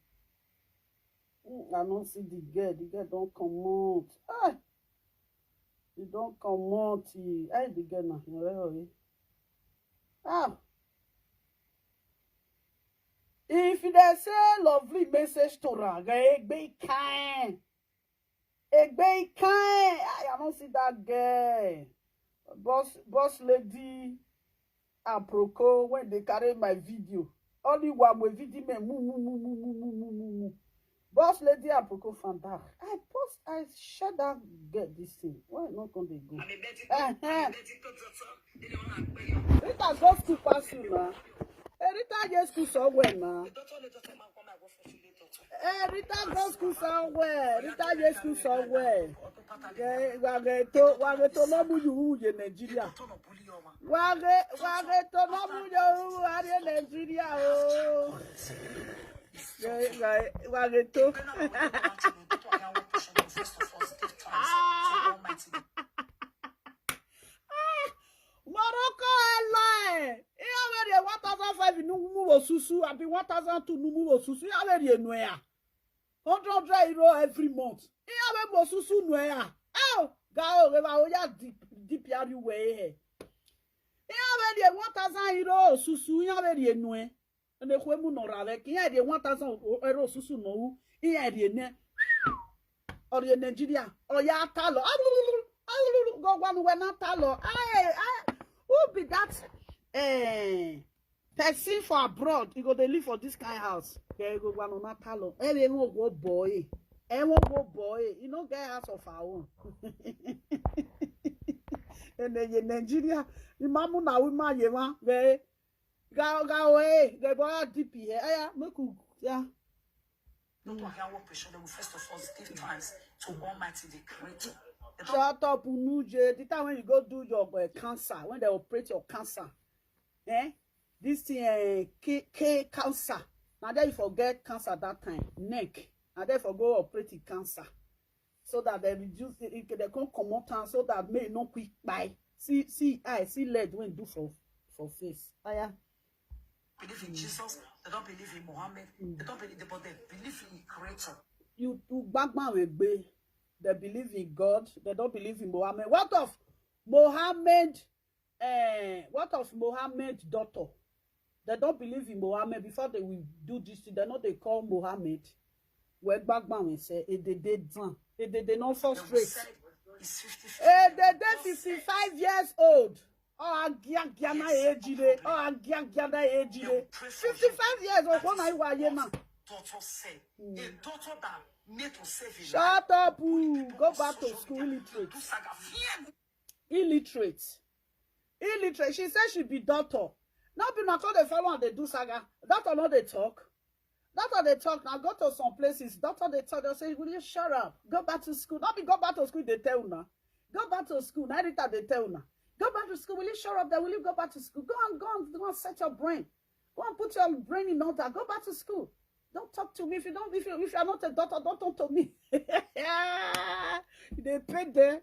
Mm, I don't see the girl. The girl don't come out. Ah, he don't come out. He, I the girl now. You know, eh? Ah. If they say lovely message to her, eh, be kind. Egbe Ikan, I don't see that girl. Boss, boss lady Aproko when they carry my video. Only one way video me mu mu mu mu mu mu mu mu mu. Boss lady Aproko found that. I post, I share that girl this thing. Why not come they go? I'm a betting, I'm a betting. Rita go school pass you now. Eh, Rita go school somewhere now. Eh, Rita go school somewhere. Rita go school somewhere. Eh, wage to, wage to no mu you ye Nigeria. Wage, wage to no mu you are ye Nigeria. Oh. Eh, wage, wage to. Morocco Airline. Ihe mere one thousand five numu osusu, abi one thousand two numu osusu. Ihe mere enwe ya. Hundred, hundred euro every month. Ihe mere osusu nwe ya. Oh, ga o, ga o ya deep, deep ya ri we he. Ihe mere one thousand euro osusu, ihe mere enwe. Ene kwe mu no ra ve ki ya de one thousand euro susu no u. Iya de ne. Ori Nigeria. Oya talo. Alulu. Alulu. Go gwanu we na talo. Ai, ai. Who be that? Eh, person for abroad. You go dey live for this kind house. Ke go gwanu na talo. E we won go boy. E won go boy. You no get house of our own. Ene ye Nigeria. Imamu na we ma ye ma. Ve. Ga, ga, eh, the boy D P here. Eh, yeah, make you, yeah. Not working out pressure, they will first of all give thanks to Almighty the Creator. Shut up, Unuje. The time when you go do your uh, cancer, when they operate your cancer, eh? This thing, uh, K, K cancer. Now there you forget cancer that time, neck. Now there for go operate the cancer. So that they reduce it, it they can't come out and so that may not quick buy. See, see, I see lead when do for for face. Aya. Believe in Jesus, they don't believe in Mohammed, they don't believe, but they believe in the creator. You, you back man will be. They believe in God, they don't believe in Mohammed. What of Mohammed? Eh, what of Mohammed daughter? They don't believe in Mohammed. Before they will do this thing, they know they call Mohammed. We gbagba we say, e dey dey done. E dey dey not so straight. E dey dey fifty-five years old. Oh, agiagia na ejire. Oh, agiagia na ejire. Fifty-five years old. What na you are here now? Doctor said, a doctor that made to save his life. Shut up, ooh. Go back to school, illiterate. Illiterate. Illiterate. She said she be doctor. Now be not all the fellow they do saga. Doctor no they talk. Doctor they talk. Now go to some places. Doctor they talk. They say, "Will you shut up? Go back to school." Not be go back to school. They tell now. Go back to school. Now Rita they tell now. Go back to school. Will you shut up? Then will you go back to school? Go and go and go and set your brain. Go and put your brain in order. Go back to school. Don't talk to me if you don't. If you if you are not a doctor, don't talk to me. They pay them.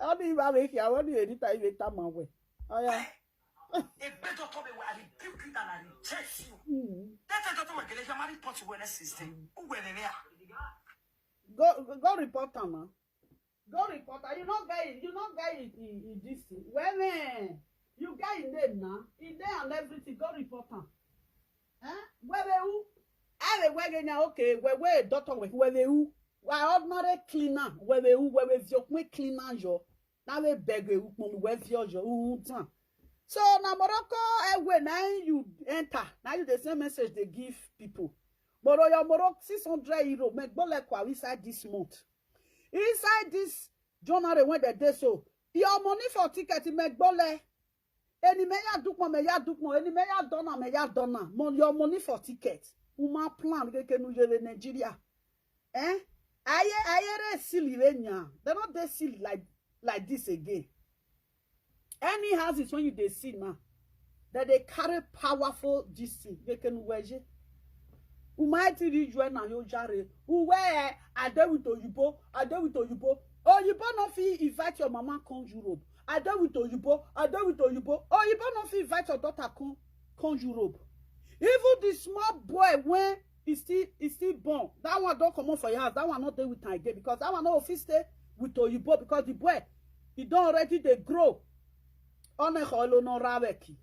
Only if I make you, only anytime you tell my way. Oh yeah. If they don't tell me where I rebuke you and I reject you. That is not my gelation. My report to wellness system. Who were they there? Go go report am now. Go report am. You no get it. You no get it. It, it this thing. Well, eh, you get his name now. His name and everything. Go report am. Eh? Where who? I will wear now. Okay. Where where doctor? Where where who? Why ordinary cleaner? Where who? Where where your cleaner yo? Now we beg we who come where your yo who time. So na Morocco Airway now you enter. Now you the same message they give people. But your Morocco six hundred euro make go like inside this month. Inside this January when they day so your money for ticket make go like any me ya dukmo me ya dukmo any me ya dona me ya dona mon your money for ticket. Uma plan ke ke nu yele Nigeria. Eh? Aye aye re silly re nya. They not they silly like like this again. Any houses when you they see now that they carry powerful this thing they can wear. Umaiti ri jwe na yo jare. Uwe I dey with oyibo. I dey with oyibo. Oyibo no fit invite your mama come Europe. I dey with oyibo. I dey with oyibo. Oyibo no fit invite your daughter come come Europe. Even the small boy when he still he still born, that one don't come up for your house. That one not there with time again because that one no fit stay with oyibo because the boy he don't already they grow. One holo no raveki.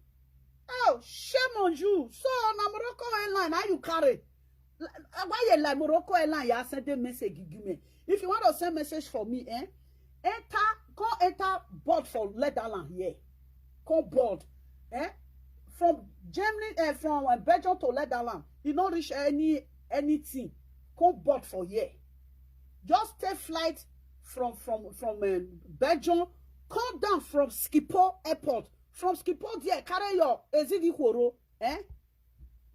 Oh, shame on you. So na Morocco Airline, how you carry? Why you like Morocco Airline? You send a message, give me. If you want to send message for me, eh? Enter, come enter board for Leatherland here. Come board, eh? From Germany, eh, from uh, Belgium to Leatherland, you not reach any anything. Come board for here. Just take flight from from from um, Belgium, come down from Schiphol Airport. From Schiphol there, carry your Ezidi Horo, eh?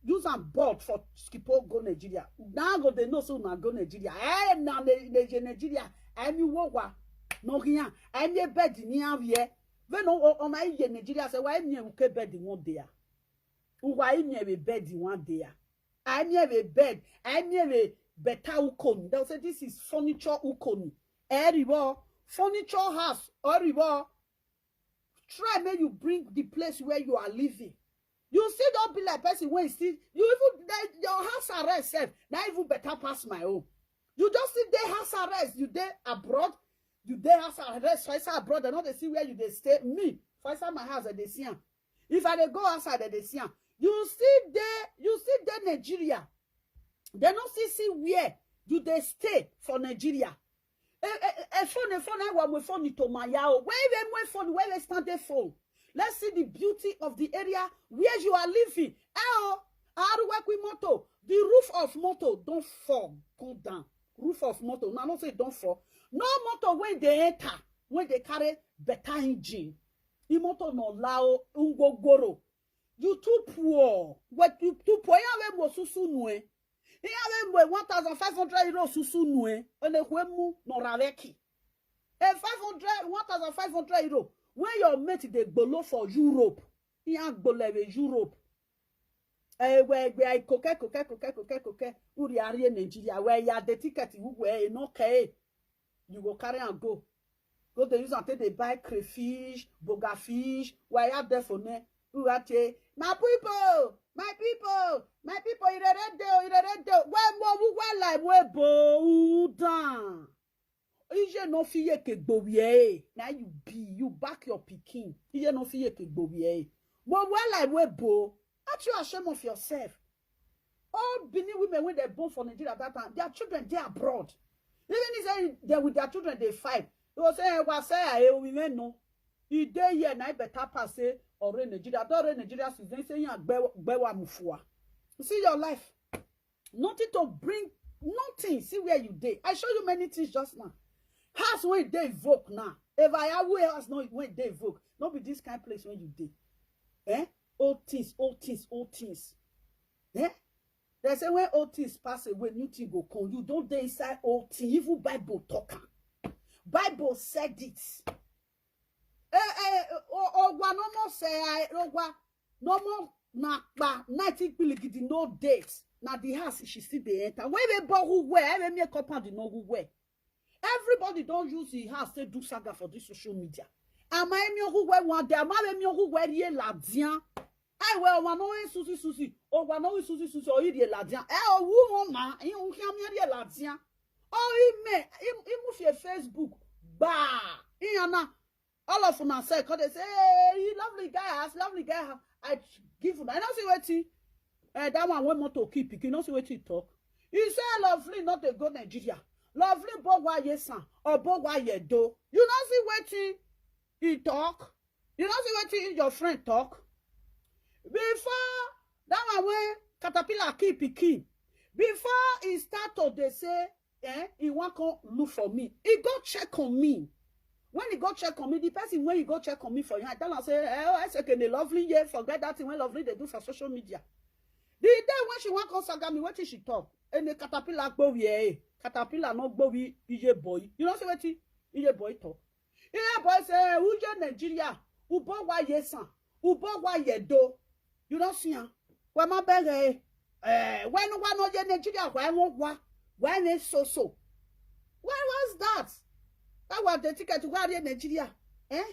Use am board for Schiphol go Nigeria. Now go they know so now go Nigeria. Eh, na Nigeria. I mean what wa no here. I mean bed ni here. When no on I ye Nigeria say why me uke bed one day. Why me a bed one day. I me a bed. I me a better ukoni. They'll say this is furniture ukoni. Eribo, furniture house. Eribo, try make you bring the place where you are living. You still don't be like person when you still you even they, your house arrest self. Not even better pass my own. You just sit there house arrest. You there abroad. You there house arrest. Faisa abroad. They know they see where you they stay. Me, Faisa my house and they see him. If I dey go outside, they see him. You still there. You still there Nigeria. They no see see where you they stay for Nigeria. A phone, a phone, I want my phone to my yao. Where even my phone, where they stand their phone. Let's see the beauty of the area where you are living. Oh, Aruwekwi motor, the roof of motor don't fall, come down. Roof of motor, now not say don't fall. No motor when they enter, when they carry better engine. The motor no lao ungogoro. You too poor. What you too poor? Ya we mo susu nue. Ya we mo one thousand five hundred euro susu nue. Ele kwe mu no raveki. A five hundred, one thousand five hundred euro. When your mate they below for Europe, he ain't below Europe. Eh, where where I coke coke coke coke coke. Uri are Nigeria where ya the ticket who where no care. You go carry and go. Go they use and take they buy crayfish, boga fish. Why are there for me? Who are they? My people, my people, my people. Irerede o, irerede o. Where mo who where like where bo who down. Ije no fit ye ke gbo wie. Now you be you back your pikin. Ije no fit ye ke gbo wie. Mo where like where bo. Aren't you ashamed of yourself? All Benin women when they born for Nigeria at that time, their children they abroad. Even if they, they with their children they fight. They will say, "Hey, what say I women no." He day here now better pass say or in Nigeria. Don't in Nigeria since they say yeah, gbewa mufua. You see your life. Nothing to bring nothing. See where you day. I show you many things just now. House when they evoke now. If I have way house no when they evoke, not be this kind of place when you day. Eh? Old things, old things, old things. Eh? They say when old things pass away, new thing go come. You don't dey inside old thing. Even Bible talk am. Bible said it. Eh, eh, oh, oh, wa no more say I, oh, wa no more na pa nineteen piligidi no date. Na the house she still dey enter. When they bought who where, I me compound no who where. Everybody don use him house take do saga for this social media. Ama emi ogu we one day, ama emi ogu we rie ladian. Ai we owa no we Susie Susie, owa no we Susie Susie, o rie ladian. E o wu mo ma, i un kia mi rie ladian. O ime, i mu fi Facebook, ba, i ana. All of una say, come dey say, "Hey, lovely guy, as lovely guy." I give una. I don't see wetin. Eh, that one wey motor keep, you know see wetin he talk. He say Lovely not dey go Nigeria. Lovely bogwa yesan or bogwa yedo. You know see wetin he talk. You know see wetin your friend talk. Before that one wey caterpillar keep pikin, before he start to dey say, eh, he wan come look for me. He go check on me. When he go check on me, the person when he go check on me for him, I tell her say, "Eh, oh, I say, can the Lovely here forget that thing when Lovely they do for social media." The day when she wan come saga me, wetin she talk? And the caterpillar go where, eh? Caterpillar not go with iye boy. You know say wetin iye boy talk? Iye boy say, "Uje Nigeria, ubo wa yesan, ubo wa yedo." You don't see her. Why my beg, eh? Eh, when one of the Nigeria, why won't wa? Why they so so? Why was that? That was the ticket to go to Nigeria, eh?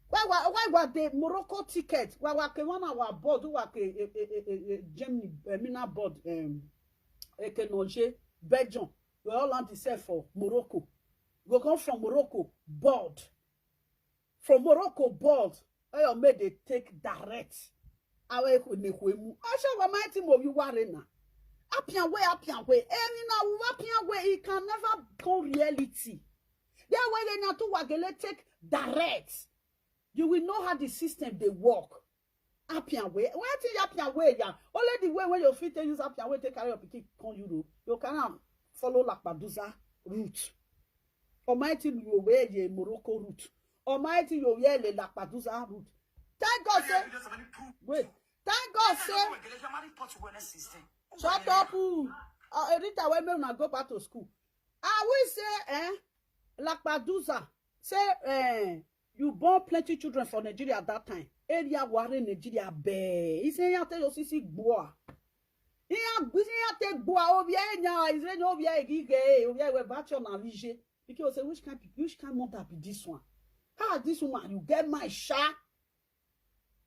Why, why, why was the Morocco ticket? Why, why can one our board, who are a, a, a, a, a Germany, a Mina board, um, a Kenoje, Belgium? We all land the same for Morocco. We come from Morocco, board. From Morocco, board. Oyo made they take direct. Awe ne huemu. Asha wa mighty mo you warena. Appian way, Appian way. Any now Appian way, it can never become reality. There way they not to wagele take direct. You will know how the system they work. Appian way. Why think Appian way ya? Only the way when you fit to use Appian way take carry your pikin come Europe. You can follow Lakpaduza route. Almighty you wear ye Morocco route. Almighty you wear the Lakpaduza route. Thank God say. Wait. Thank God say. Shut up, ooh. Uh, Rita, when me una go back to school. I will say, eh, Lakpaduza, say, eh, you born plenty children for Nigeria at that time. Area ware Nigeria be. He say, "Ya tell your sisi gboa." He ya, he ya take gboa. Obia enya, Israel obia egige, obia we bacho na lije. Because say, "Which kind, which kind mother be this one? How this woman, you get my sha?"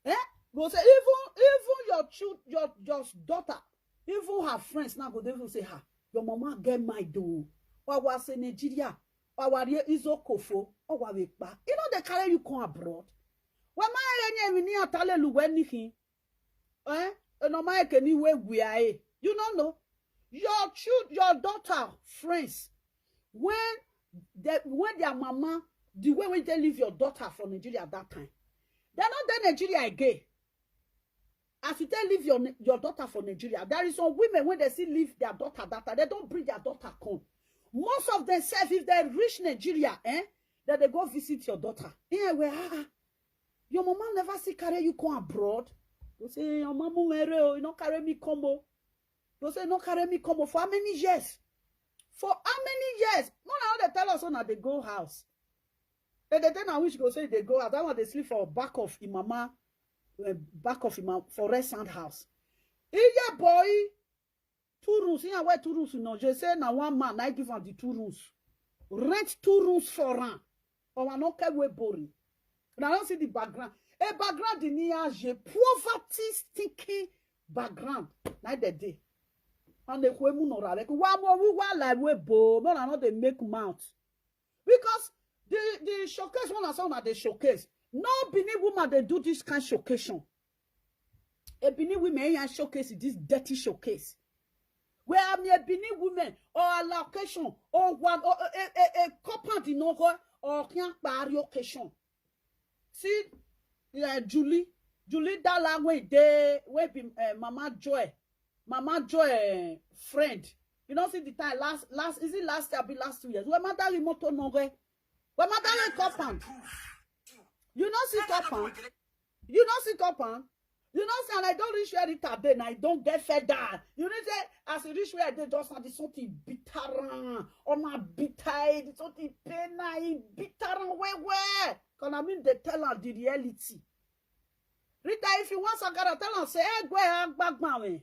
Eh? Go say, even, even your child, your, your daughter, even her friends now go, they will say, "Ha, your mama get my do." Or was say Nigeria, or was here is okofo, or was we pa. You know they carry you come abroad. When my any we ni atale lu when nihin. Eh? No my can you we we are. You don't know. Your child, your daughter, friends, when they, when their mama, the way when they leave your daughter for Nigeria at that time, they're not there Nigeria again. As you tell leave your, your daughter for Nigeria, there is some women when they see leave their daughter that time, they don't bring their daughter come. Most of themselves, if they reach Nigeria, eh, then they go visit your daughter. Yeah, well, ah, ah, your mama never see carry you come abroad. You say, "Your mama, you not carry me come." You say, "No carry me come." For how many years? For how many years? No, now they tell us on they go house. And the thing I wish go say they go house. That one they sleep for back of Imama, uh, back of Imam for rest and house. Iye boy, two rooms. Here where two rooms, you know, they say now one man, I give her the two rooms. Rent two rooms for her. Or I no care we boring. Now I don't see the background. A background in here, je poverty stinking background. Like the day. And the kwemu no ra like wa mo wi wa like we bo. No, I know they make mouth. Because the, the showcase one as one they showcase. No Benin woman they do this kind showcation. A Benin women here showcase this dirty showcase. Where I'm a Benin women or a location or one or a, a, a compound in Ogo or can't buy your occasion. See, yeah, Julie, Julie Dalla wey dey, wey be, eh, Mama Joy, Mama Joy, eh, friend. You know, see the time last, last, is it last year, be last two years? When Mother Remoto no go, when Mother Remoto compound, you know, see compound, you know, see compound. You know, say, and I don't reach where it have been. I don't get fed up. You know, say, as you reach where I did, just had something bitter, on my bitter, something pain, I bitter, where, where? Cause I mean, they tell her the reality. Rita, if you want Sakara, tell her, say, "Hey, go ahead, back, man."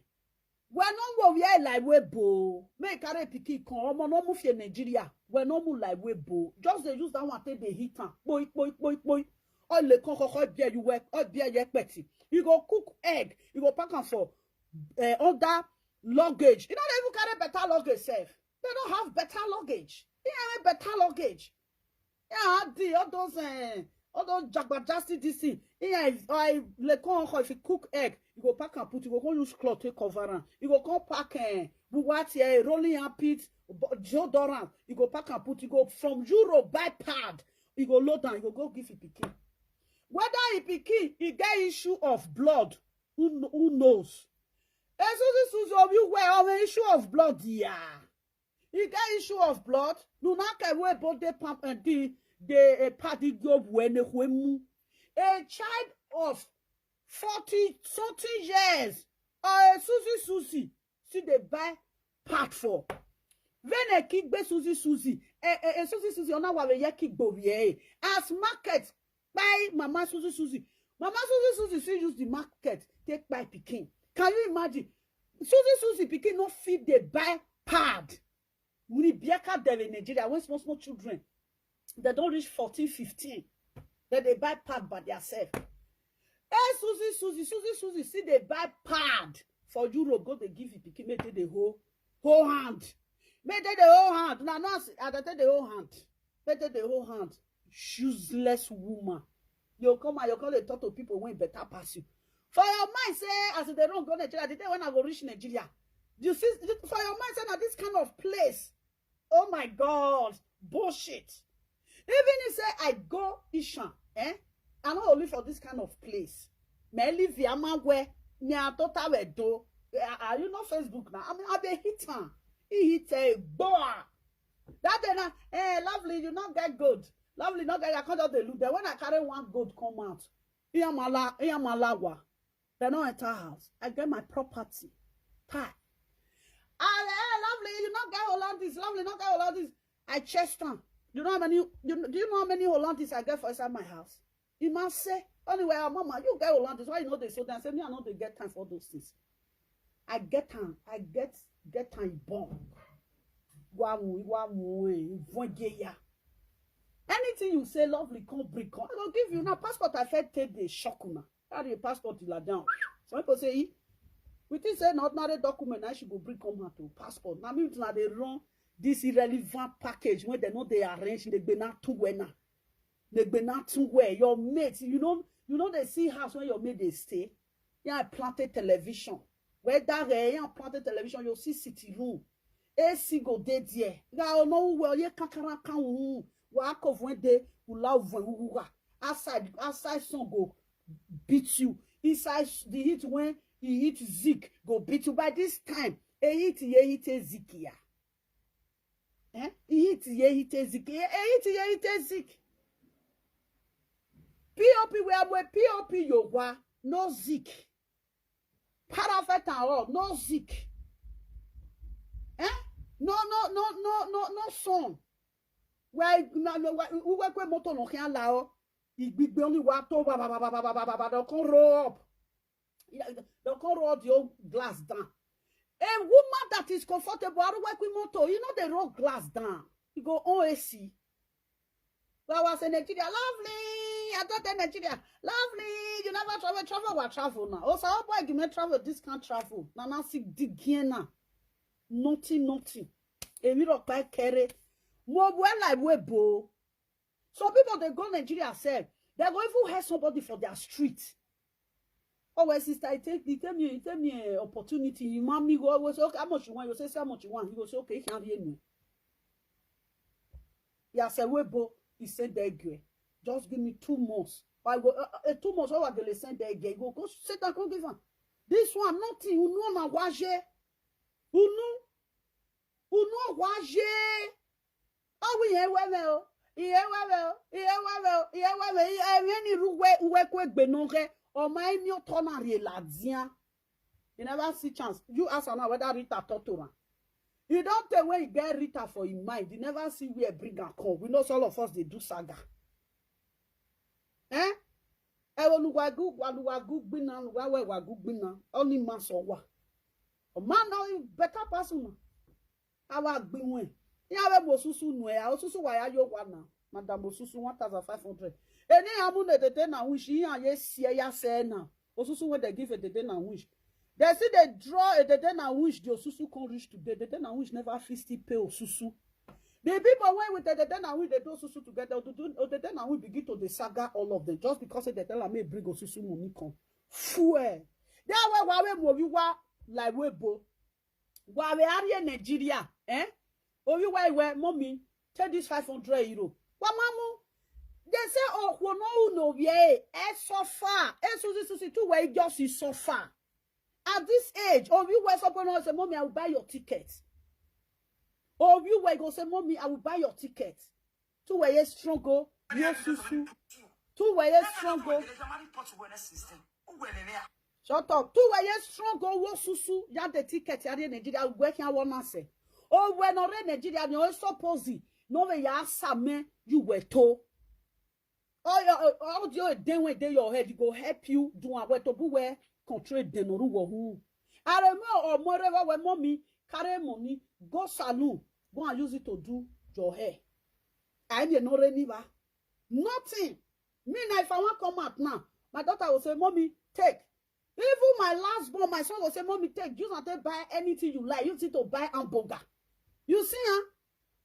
Well, no more where like we bo. Make carry pikin come. Omo no move here Nigeria. Well, no move like we bo. Just they use that one take they hit am. Boy, boy, boy, boy. All the con con con bear you work, all bear you expect. You go cook egg. You go pack am for uh, under luggage. You know they even carry better luggage sef. They don't have better luggage. You have better luggage. Yeah, the all those uh, all those jagbajasti this thing. Yeah, if I like on if you cook egg, you go pack and put, you go go use cloth take cover am. You go come pack uh, buwati, uh, rolling armpit, bo- deodorant. You go pack and put. You go from Europe buy pad. You go load am. You go go give it pikin. Whether e pikin e get issue of blood, who kn- who knows? Esuzi Suzi, you wear on issue of blood, yeah. E get issue of blood. Nuna ke we both the pump and the the uh, party job when the wemu. A child of forty something years. Uh, Suzi Suzi. See they buy part for. When a kick be Suzi Suzi. Eh, eh, eh, Suzi Suzi. Ona wa we ye kick bo ye. As market buy mama Suzi Suzi. Mama Suzi Suzi still use the market take buy pikin. Can you imagine? Suzi Suzi pikin no fit dey buy pad. We biaka there in Nigeria when small small children they don't reach fourteen, fifteen. Then they buy pad by themselves. Hey, Suzi Suzi, Suzi Suzi, see they buy pad for Europe. Go they give it pikin make they dey hold hold hand. Make they dey hold hand. Now no as I dey take dey hold hand. Make they dey hold hand. Useless woman. You come and you come dey talk to people wey better pass you. For your mind say as they don't go Nigeria, the day when I go reach Nigeria, you see for your mind say na this kind of place. Oh my God, bullshit. Even if say I go Ishan, eh? I no go live for this kind of place. Me live here, man, where me and daughter were do. Are you not Facebook now? I mean, I dey hit am. He hit a boa. That day now, eh, lovely, you not get good. Lovely, not get. I can't just dey look there. When I carry one gold come out, Iyamala, Iyamalawa. They no enter house. I get my property. Tie. Ah, eh, lovely, you not get all of this. Lovely, not get all of this. I chest am. You know how many? You, do you know how many Hollandis I get for inside my house? He must say, anyway, our mama, you get Hollandis. Why you know they so? Then say me, I know they get time for those things. I get time. I get get time born. Wa mu, wa mu, eh, ivon geya. Anything you say, lovely, come bring, come. I go give you now. Passport I fit take the shock una. Carry a passport till down. Some people say, "Eh, we think say na ordinary document I should go bring come out to passport." Now me now they run this irrelevant package when they know they arrange. They be not too well now. They be not too well. Your mate, you know, you know they see house where your mate they stay. Yeah, I planted television. Where that eh, yeah, planted television, you see city room. A C go dey there. Ga ono uwe oye kakara kan wu. Wa ko vwen de ula vwen uwa. Outside outside sun go beat you. Inside the heat when he heat zik go beat you. By this time, a heat ye heat a zik ya. Eh? He heat ye heat a zik. A heat ye heat a zik. P O P we are we P O P yo wa no zik. Parafet and all, no zik. Eh? No, no, no, no, no, no son. Where na no where we kwe moto no can allow. Igbigbe only wa to ba ba ba ba ba ba ba ba ba don come roll up. Don come roll the old glass down. A woman that is comfortable, I don't work with motor. You know they roll glass down. You go on A C. Well, I was in Nigeria. Lovely. I thought in Nigeria. Lovely. You never travel. Travel what travel now? Also, how boy you may travel? This can't travel. Now, now see the Guyana. Nothing, nothing. A mirror by carry. More well like we bo. Some people they go Nigeria sef. They go even hire somebody for their street. Oh well, sister, he take he tell me he tell me an opportunity. He man me go always say, okay, how much you want? You say, say how much you want. He go say, okay, he can't hear me. He has a way, but he said that girl. Just give me two months. I go uh, uh, two months. How I go send that girl? He go go sit down, come give her. This one nothing. You know na waje. You know, you know waje. Oh, we here well. Ihe wewe o, ihe wewe o, ihe wewe, ihe eme ni ruwe uwe kwe gbe no ge. O ma emi o to na re la dia. You never see chance. You ask her now whether Rita talk to her. You don't tell when you get Rita for your mind. You never see where bring her come. We know all of us they do saga. Eh? E wo luwagu, wa luwagu gbina, luwa we wagu gbina. Only man so wa. Man, now you better person. Our gbinwe. Ya we mo susu nwe ya, osusu wa ya yo wa na. Madam Osusu, one thousand five hundred. Eni amu ne tete na wish, ya ye sie ya se na. Osusu when they give a tete na wish. They see they draw a tete na wish, the Osusu can't reach today. Tete na wish never fit still pay Osusu. The people when with the tete na wish, they do Osusu together. Otete na wish begin to the saga all of them just because they tell me bring Osusu money come. Fuel. They are why we mo wa like we bo. Wa we are Nigeria, eh? Obi wa we, mommy, take this five hundred euro. Wa mamu. They say, oh, no, no, yeah, eh, so far. Eh, Susie, Susie, two way just is so far. At this age, Obi wa so no say, mommy, I will buy your ticket. Obi wa go say, mommy, I will buy your ticket. Two way struggle, no susu. Two way struggle. Shut up. Two way struggle, wo susu. Ya the ticket, ya the Nigeria, we can one say. Oh, we no re Nigeria, no suppose. No way ya same, you were to. Oh, your audio, then when they your head, it go help you do a way to be where control the no who. I remember or more we mommy, carry money, go salon, go and use it to do your hair. I didn't know any ba. Nothing. Me now, if I want come out now, my daughter will say, mommy, take. Even my last born, my son will say, mommy, take. Use and take buy anything you like. Use it to buy hamburger. You see, huh?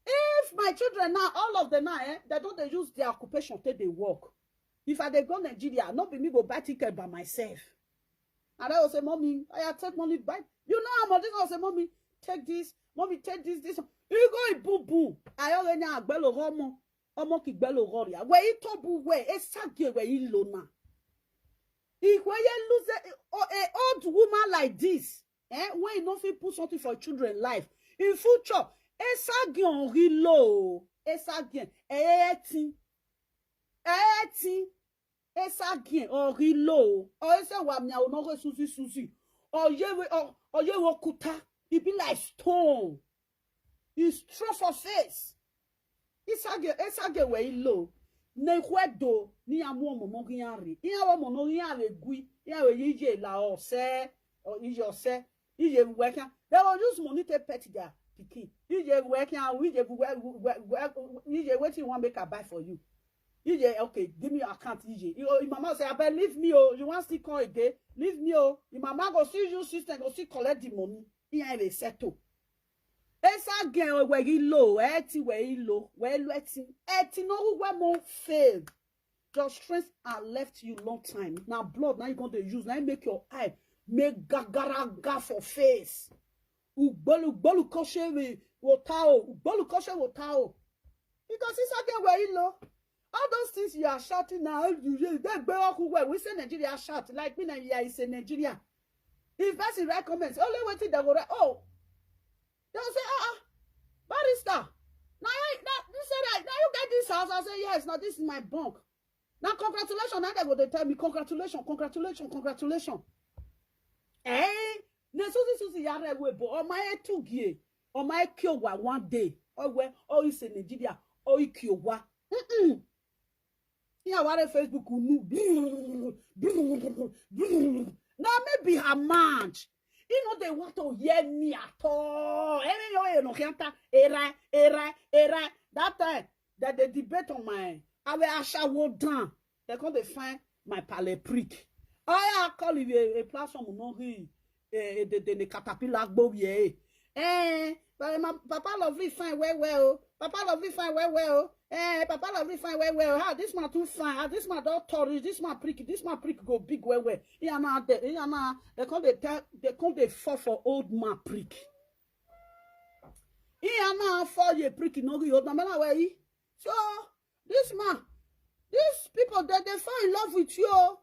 If my children now, all of them now, eh, they don't they use their occupation till they work. If I they go Nigeria, not be me go buy ticket by myself. And I will say, mommy, I take money buy. You know how much this? I will say, mommy, take this. Mommy, take this. This. You go in boo boo. I already agbelo homo. Omo ki gbelo goria. Where he tobu where? E sage where he lona. If where you lose a, a old woman like this, eh, when you don't feel put something for children life, in future, e sage on rilo. E sage, e eti, e eti, e sage on rilo. Or e say wa mi a no go Susie Susie. Or ye we or ye wo kuta. It be like stone. It's true for face. Isage, esage we ilo. Ne kwedo ni amu omo no giari. Iya omo no giari gui. Iya we yije la ose. O ije ose. Ije we can. They will use money to pet their pikin. Ije we can. Ije we we ije wetin you want make I buy for you. Ije okay. Give me your account. Ije. Your mama say, I believe me. Oh, you want still come again? Leave me. Oh, your mama go see you system go see collect the money. Iya we settle. Esa gen we ilo, eti we ilo, we ilo eti. Eti no we mo fail. Your strength are left you long time. Now blood now you going to use. Now make your eye make gagaraga for face. Ugbolu ugbolu koshe we wotao. Ugbolu koshe wotao. Because it's again we ilo. All those things you are shouting now, you they be well. We say Nigeria shout like me now. Yeah, it's a Nigeria. If person write comments, only waiting they go write, oh, they'll say, ah, ah, barrister. Now, now you say that now you get this house. I say yes. Now this is my bunk. Now congratulations. Now they go they tell me congratulations, congratulations, congratulations. Eh? Ne Susie Susie yare we bo. Oh my two gie. Oh my kiowa one day. Oh we. Oh it's a Nigeria. Oh ikiowa. Mm-mm. Iya ware Facebook unu. Now maybe her match. You know they want to hear me at all. Any yo no kanta era era era that time that they debate on my I will ashawo down. They come they find my pale prick. I call it a, a platform no he a the caterpillar gbo ye. Eh, but my papa lovely fine well well. Papa lovely fine well well. Eh, papa lovely fine well well. Ah, this man too fine. Ah, this man don't tourist. This man prick. This man prick go big well well. Yeah, now they, yeah, now they come they tell they come they fall for old man prick. Yeah, now for ye prick no go old man way. So this man, these people that they fall in love with you.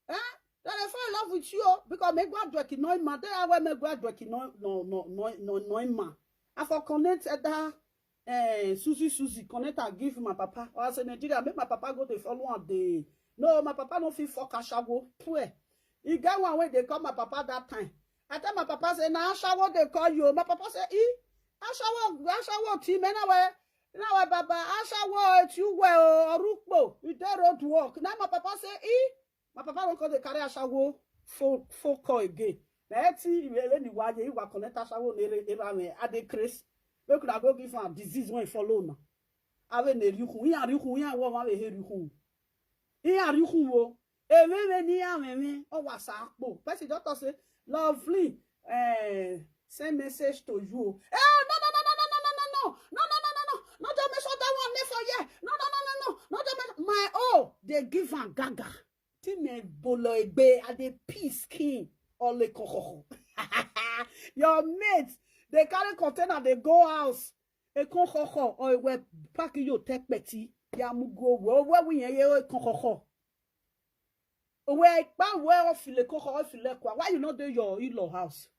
Eh? That they fall in love with you because me go drink no man. They are where me go drink no no no no no no man. I for connect at that eh Susie Susie connect and give my papa. Or I say Nigeria make my papa go to follow and they no my papa no fit fuck ashawo. Pray. He get one way they call my papa that time. I tell my papa say na ashawo they call you. My papa say e ashawo ashawo team anyway. Now baba ashawo it's you well or rukpo. You dey road work. Now my papa say e my papa don come dey carry ashawo full full call again. Na eti iwe ni waye iwa connect ashawo na ere era me ade craze. Make una go give am disease wey follow una. Ave na eri ukwu, iya ri ukwu, iya wo ma ve he ri ukwu. Iya ri ukwu wo. Eve ve ni ya ve ve, o wa sa po. Person just talk say, "Lovely, eh, send message to you." Eh, no, no, no, no, no, no, no, no, no. No, no, no, no, no. No just mention that one name for here. No, no, no, no, no. No just mention my own. They give am gaga. Ti me bolo egbe, I dey pee skin. Ole kokoho. Your mate, they carry container, they go house. E kokoho, or we pack you take peti. Ya mu go, we, we, we, ye, ye, e kokoho. We, pa, we, o file kokoho, o file kwa. Why you not dey your in-law house?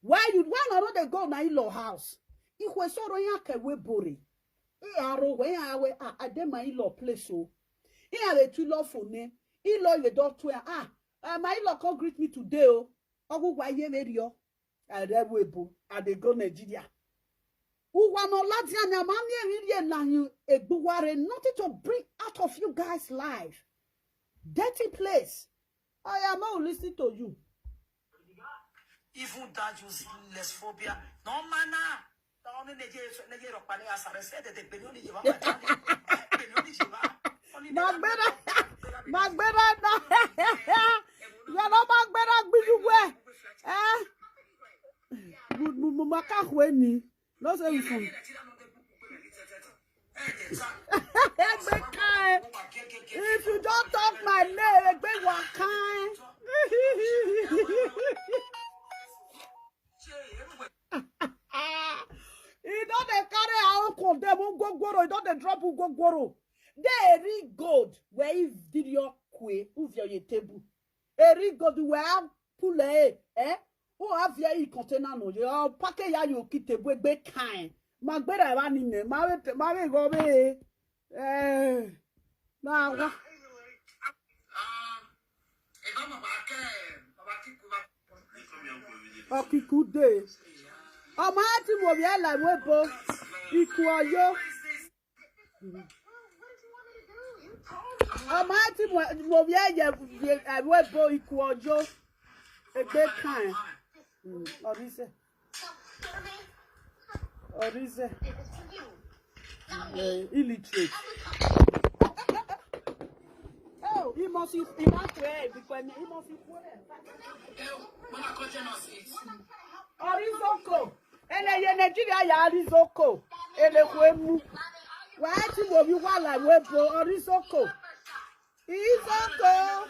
Why you, why una no dey go na in-law house? Ihwe soro ya ke we bore. I aro we ya we, ah, I dey my in-law place o. I are too love for ne. In-law we don to, ah, ah, my in-law come greet me today o. Ogu wa ye me rio. I dey we bo. I dey go Nigeria. Uwa no ladianya mami eri ye na yin egbuware. Nothing to bring out of you guys' life. Dirty place. I am not listening to you. Even that useless phobia. No mana. Only Nigeria, Nigeria, Rokpani, as I said, that the billion is Jehovah. Billion is Jehovah. Magbera, Magbera na. Yọrọ Magbera gbiyuwe. Eh? Mu, mu, mu, maka hweni. No say we from. Egbe kai. If you don't talk my name, Egbe Wakai. He don dey carry our own condemn Ugogoro. He don dey drop Ugogoro. They read gold where if did your kwe, who's your table? Eri gold where pull eh? Who have your container no? Your package ya you kite bwe be kind. Magbera wa ni ne, ma we, ma we go be. Eh, na wa. Okikude. Ọmọ ẹ ti mọ̀ bí ẹ là wé bo ikú ọyọ́. Ọmọ ẹ ti mọ̀ bí ẹ yẹ wé bo ikú ọjọ́. Egbe kan ẹ̀. Ọ̀rìṣẹ́. Ọ̀rìṣẹ́. Eh, illiterate. Oh, he must, he must pray because he must pray. Orizoko. Ele ye Nigeria ya Orizoko. Ele kwemu. Wa ti mo bi wa la we bo Orizoko. Izoko.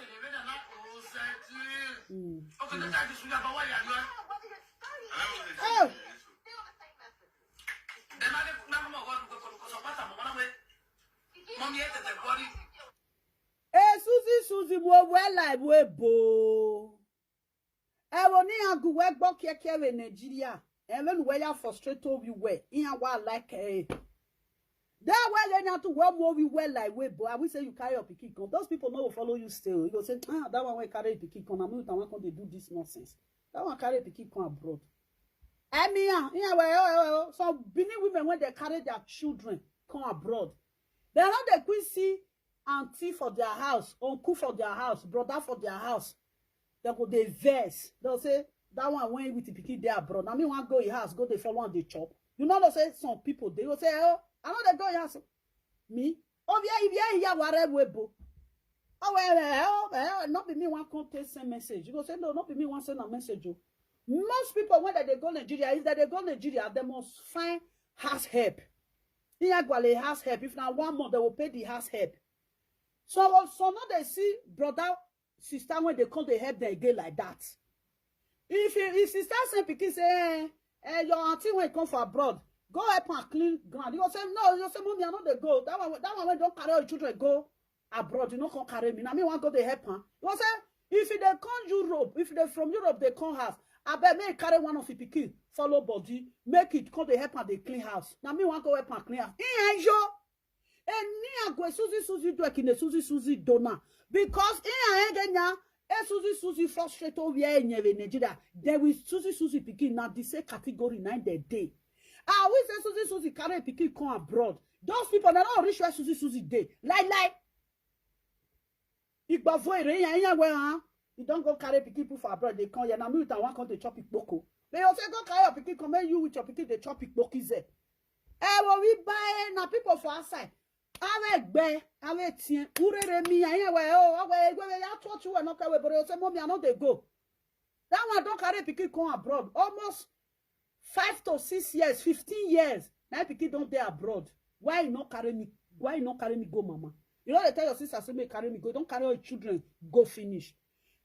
Mm. Oh. Eh, Susie, Susie, mo we la we bo. Ewo ni agu we gbo keke we Nigeria. Ewo ni we ya frustrate obi we. Iya wa like eh. That way they not to well more we well like way, but I will say you carry your pikin come. Those people no go follow you still. You go say, ah, that one will carry pikin come. I'm not one come they do this nonsense. That one carry pikin come abroad. I mean, yeah, yeah, well, well, well, some Benin women when they carry their children come abroad, they are not the queen see auntie for their house, uncle for their house, brother for their house. They go they vex. They'll say that one when with the pikin they abroad. I mean, one go in house, go they follow and they chop. You know, they say some people they will say, oh, I know they go in house. Me? Oh yeah, if yeah, yeah, whatever we bo. Oh well, well, oh, well, not be me one come take send message. You go say no, not be me one send a message. Oh. Most people when they go Nigeria, if they go Nigeria, they must find house help. Inyagwale house help. If not one month, they will pay the house help. So, so now they see brother, sister when they come, they help them again like that. If you, if sister say pikin say, eh, eh, your auntie when come for abroad, go help and clean ground. You go say no. You go say, mommy, I know they go. That one, that one when don't carry your children go abroad, you know, come carry me. Now me want go they help her. You go say if they come Europe, if they from Europe they come house, I bet me carry one of the pikin follow body, make it come they help and they clean house. Now me want go help and clean house. Eh, yo. Eni agwe Susie Susie do ekine Susie Susie dona. Because in aegenya e Susie Susie frustrate over here in Nigeria. Then with Susie Susie pikin na the same category nine the day. I will say Susie Susie carry pikin come abroad. Those people na not reach where Susie Susie day. Like like. Igbavo ere yan yan we han. You don go carry pikin put for abroad, dey come here. Na me with am wan come dey chop ikpoko. They go say go carry your pikin come, make you with your pikin dey chop ikpokize. Eh, well, we buy na people for outside. Awe gbe, awe tien, urere mi, ayen we o, awe gbe we ya touch we no kawe, but say, "Mommy, I no dey go." That one don carry pikin come abroad. Almost five to six years, fifteen years. Na pikin don dey abroad. Why you no carry me? Why you no carry me go, mama? You no dey tell your sister say make carry me go. You don carry all your children go finish.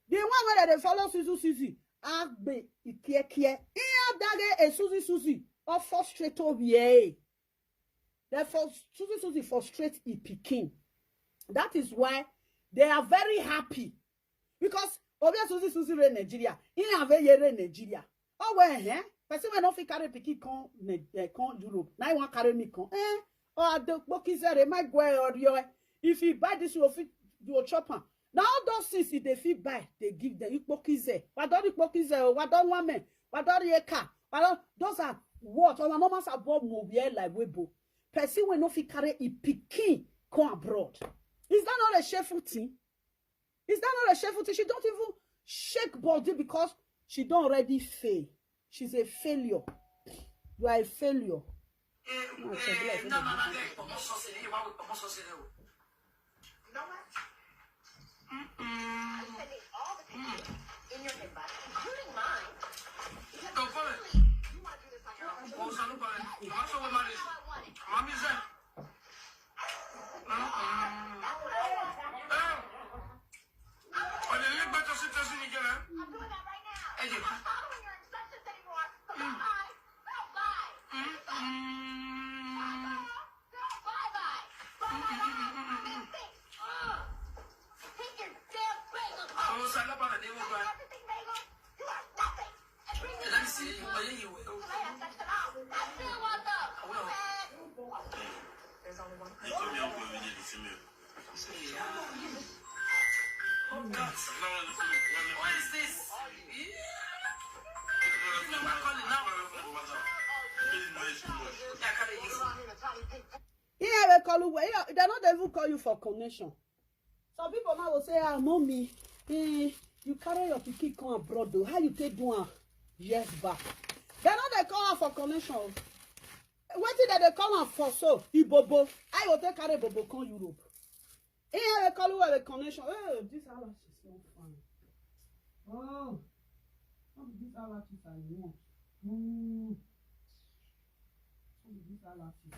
The one wey dem dey follow Suzu Suzu, agbe ikiekie. Iya dage e Suzu Suzu. Ofo straight over here. Therefore, Suzu Suzu frustrate e pikin. That is why they are very happy. Because obia Suzu Suzu re Nigeria, he have a yere Nigeria. Oh well, eh? Person wey no fit carry pikin come Ne- eh, come Europe. Now you wan carry me come. Eh? Oh, I don't book his head, my boy or your. If he buy this, you fit you chop am. Now all those things if they fit buy, they give them. Ikpokize, wadori ikpokize, o, wadori woman, wadori eka, wadori, those are what our normal sabo mo wear like webo. Person wey no fit carry e pikin come abroad. Is that not a shameful thing? Is that not a shameful thing? She don't even shake body because she don't already fail. She's a failure. You are a failure. Here they call you. They don't even call you for connection. Some people now will say, "Ah, mommy, eh, you carry your pikin come abroad though. How you take do am years back?" They know they call her for connection. What did they call her for? So he bobo. I will take carry bobo come Europe. Here they call you a connection. Oh, this house is not fine. Oh, not this house is I want. Mm. Not this house is.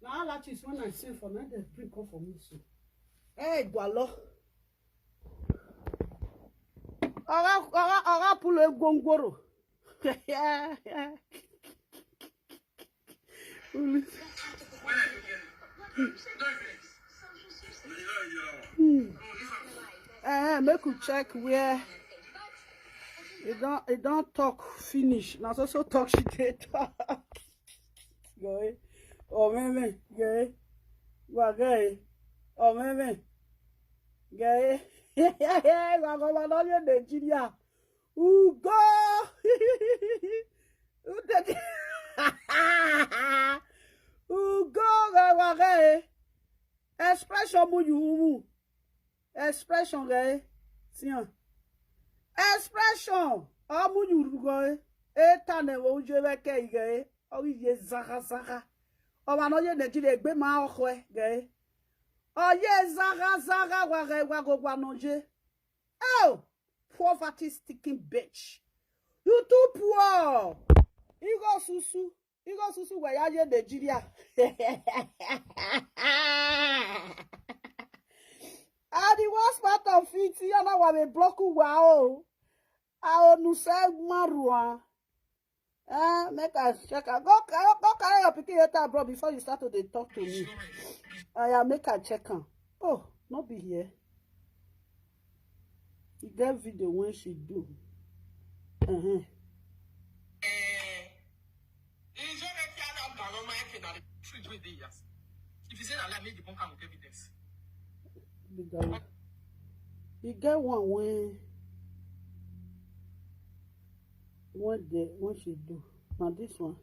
Now all that is when I send for now they bring come for me so. Hey, Gwalo. Oga, oga, oga pulo egwongworo. Hmm. Eh, make we check where e don e don talk finish. Na so so talk she dey talk. Guy. Oh, meme. Guy. Wa guy. Oh, meme. Guy. Wa go wa no ye Nigeria. Ugo. Ugo. Ugo, guy, wa guy. Expression mu yumu. Expression guy. Tiens. Expression. Amu yurugo. Eta ne wo uje beke guy. Oye zaga zaga. Owa no ye Nigeria gbe ma okwe guy. Oye zaga zaga wa guy wa go wa no ye. Oh, poverty stinking bitch. You too poor. Igo susu. Igo susu we ya ye Nigeria. And the worst part of it, you know what we block you wow. I only say marua. Eh, make I check am. Go, go, go carry your pikin enter abroad before you start to dey talk to me. I am make I check am. Oh, no be here. E get video when she do. Uh-huh. If you say na lie, make the bunker with evidence. Big guy. E get one when when the when she do. Now this one.